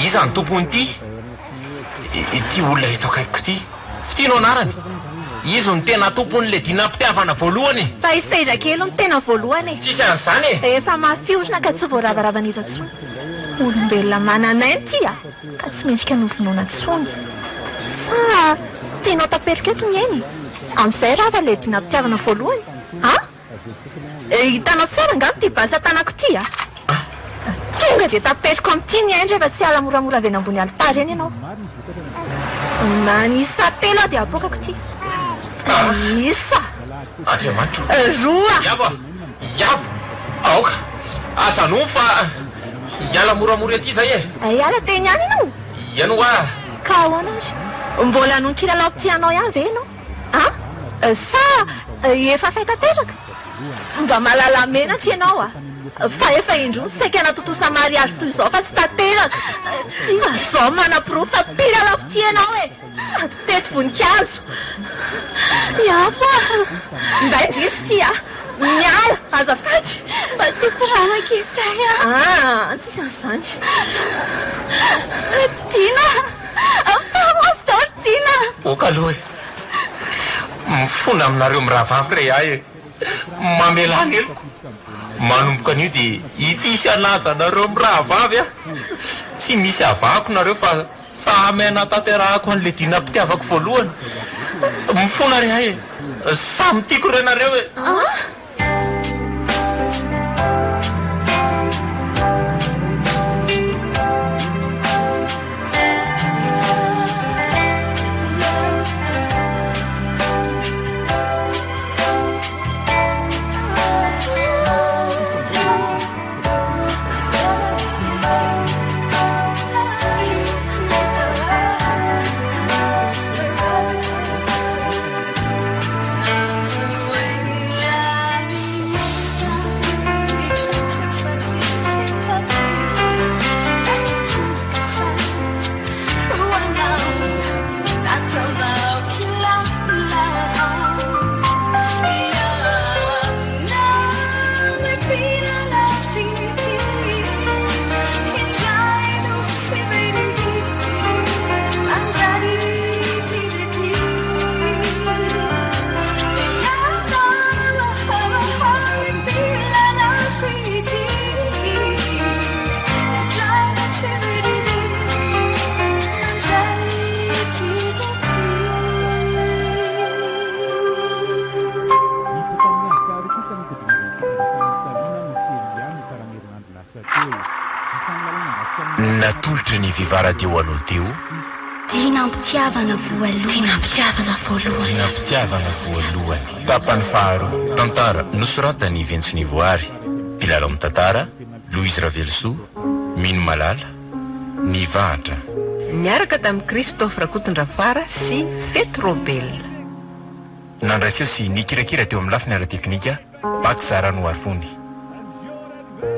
Speaker 2: Iza no tompon'ity? Ity olona eto akaikiko ity. Fitia no anarany. Izy no tena tompon'ilay dinam-pitiavana voalohany e!
Speaker 4: Fa i Sedra kely no tena voalohany e!
Speaker 2: Tsisy an'izany e!
Speaker 4: Efa mafy orina ka tsy voaravaravan'iza intsony. Olombelona manana aina ity a! Ka tsy mendrika ny hovonoina intsony. Sa tianao taperiko eto ny ainy? Amin'izay rava ilay dinam-pitiavana voalohany a! Hitanao tsara angamba ity basy an-tanako ity a! Tonga dia taperiko amin'ity ny ainy rehefa tsy hiala moramora avy eny ambony alitara eny ianao. Manisa telo aho dia apoakako ity. Isa.
Speaker 2: Andriamanitra o!
Speaker 4: Roa.
Speaker 2: Iavo a! Iavo! Aoka! Ajanony fa hiala moramora ety izay e!
Speaker 4: Hiala teny ihany ianao?
Speaker 2: Ianao hoa!
Speaker 4: Ka ahoana ary? Mbola noho ny kilalao tianao ihany ve ianao? An? Sa efa fay tanteraka? Mba mahalala menatra ianao a! Fa efa indroa saika hanatontosa mariage toy izao fa tsy tanteraka! Ary izao manaporofo fa mpilalao fitia ianao e! Sady mpitety voninkazo!
Speaker 1: Iavo a!
Speaker 4: Mbay ndry fitia a! Miala, azafady.
Speaker 1: Mba tsy firamaka izay a.
Speaker 4: Ah, tsisy an'izany.
Speaker 1: Dina! Afaho aho izao ry Dina!
Speaker 2: Ok aloha e! Mifona aminareo mirahavavy re ahy e! Mamelà ny heloko. Manomboka anio dia ity sy hanaja anareo mirahavavy aho. Tsy misy avahako nareo fa samy hanatanterahako an'ilay dinam-pitiavako voalohany. Mifona re ahy e! Samy tiako re nareo e! Natolotry ny Viva Radio anao teo.
Speaker 1: Dinam-pitiavana voalohany.
Speaker 4: Dinam-pitiavana voalohany.
Speaker 2: Dinam-pitiavana voalohany. Tapany faharoa.
Speaker 9: Tantara nosoratan'i Ventsy Nivoary. Mpilalao mitantara, Louise Ravelosoa, Mino Malala, Nivahatra.
Speaker 3: Niaraka tamin'i Christophe Rakotondrafara sy Fety Robel.
Speaker 9: Nandray feo sy nikirakira teo amin'ny lafiny ara-teknika, Bac Zaranoarivony.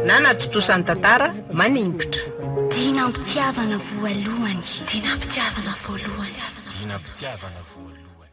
Speaker 3: Nanatontosa ny tantara, Maningotra.
Speaker 1: Dinam-pitiavana voalohany.
Speaker 4: Dinam-pitiavana voalohany.
Speaker 9: Dinam-pitiavana voalohany.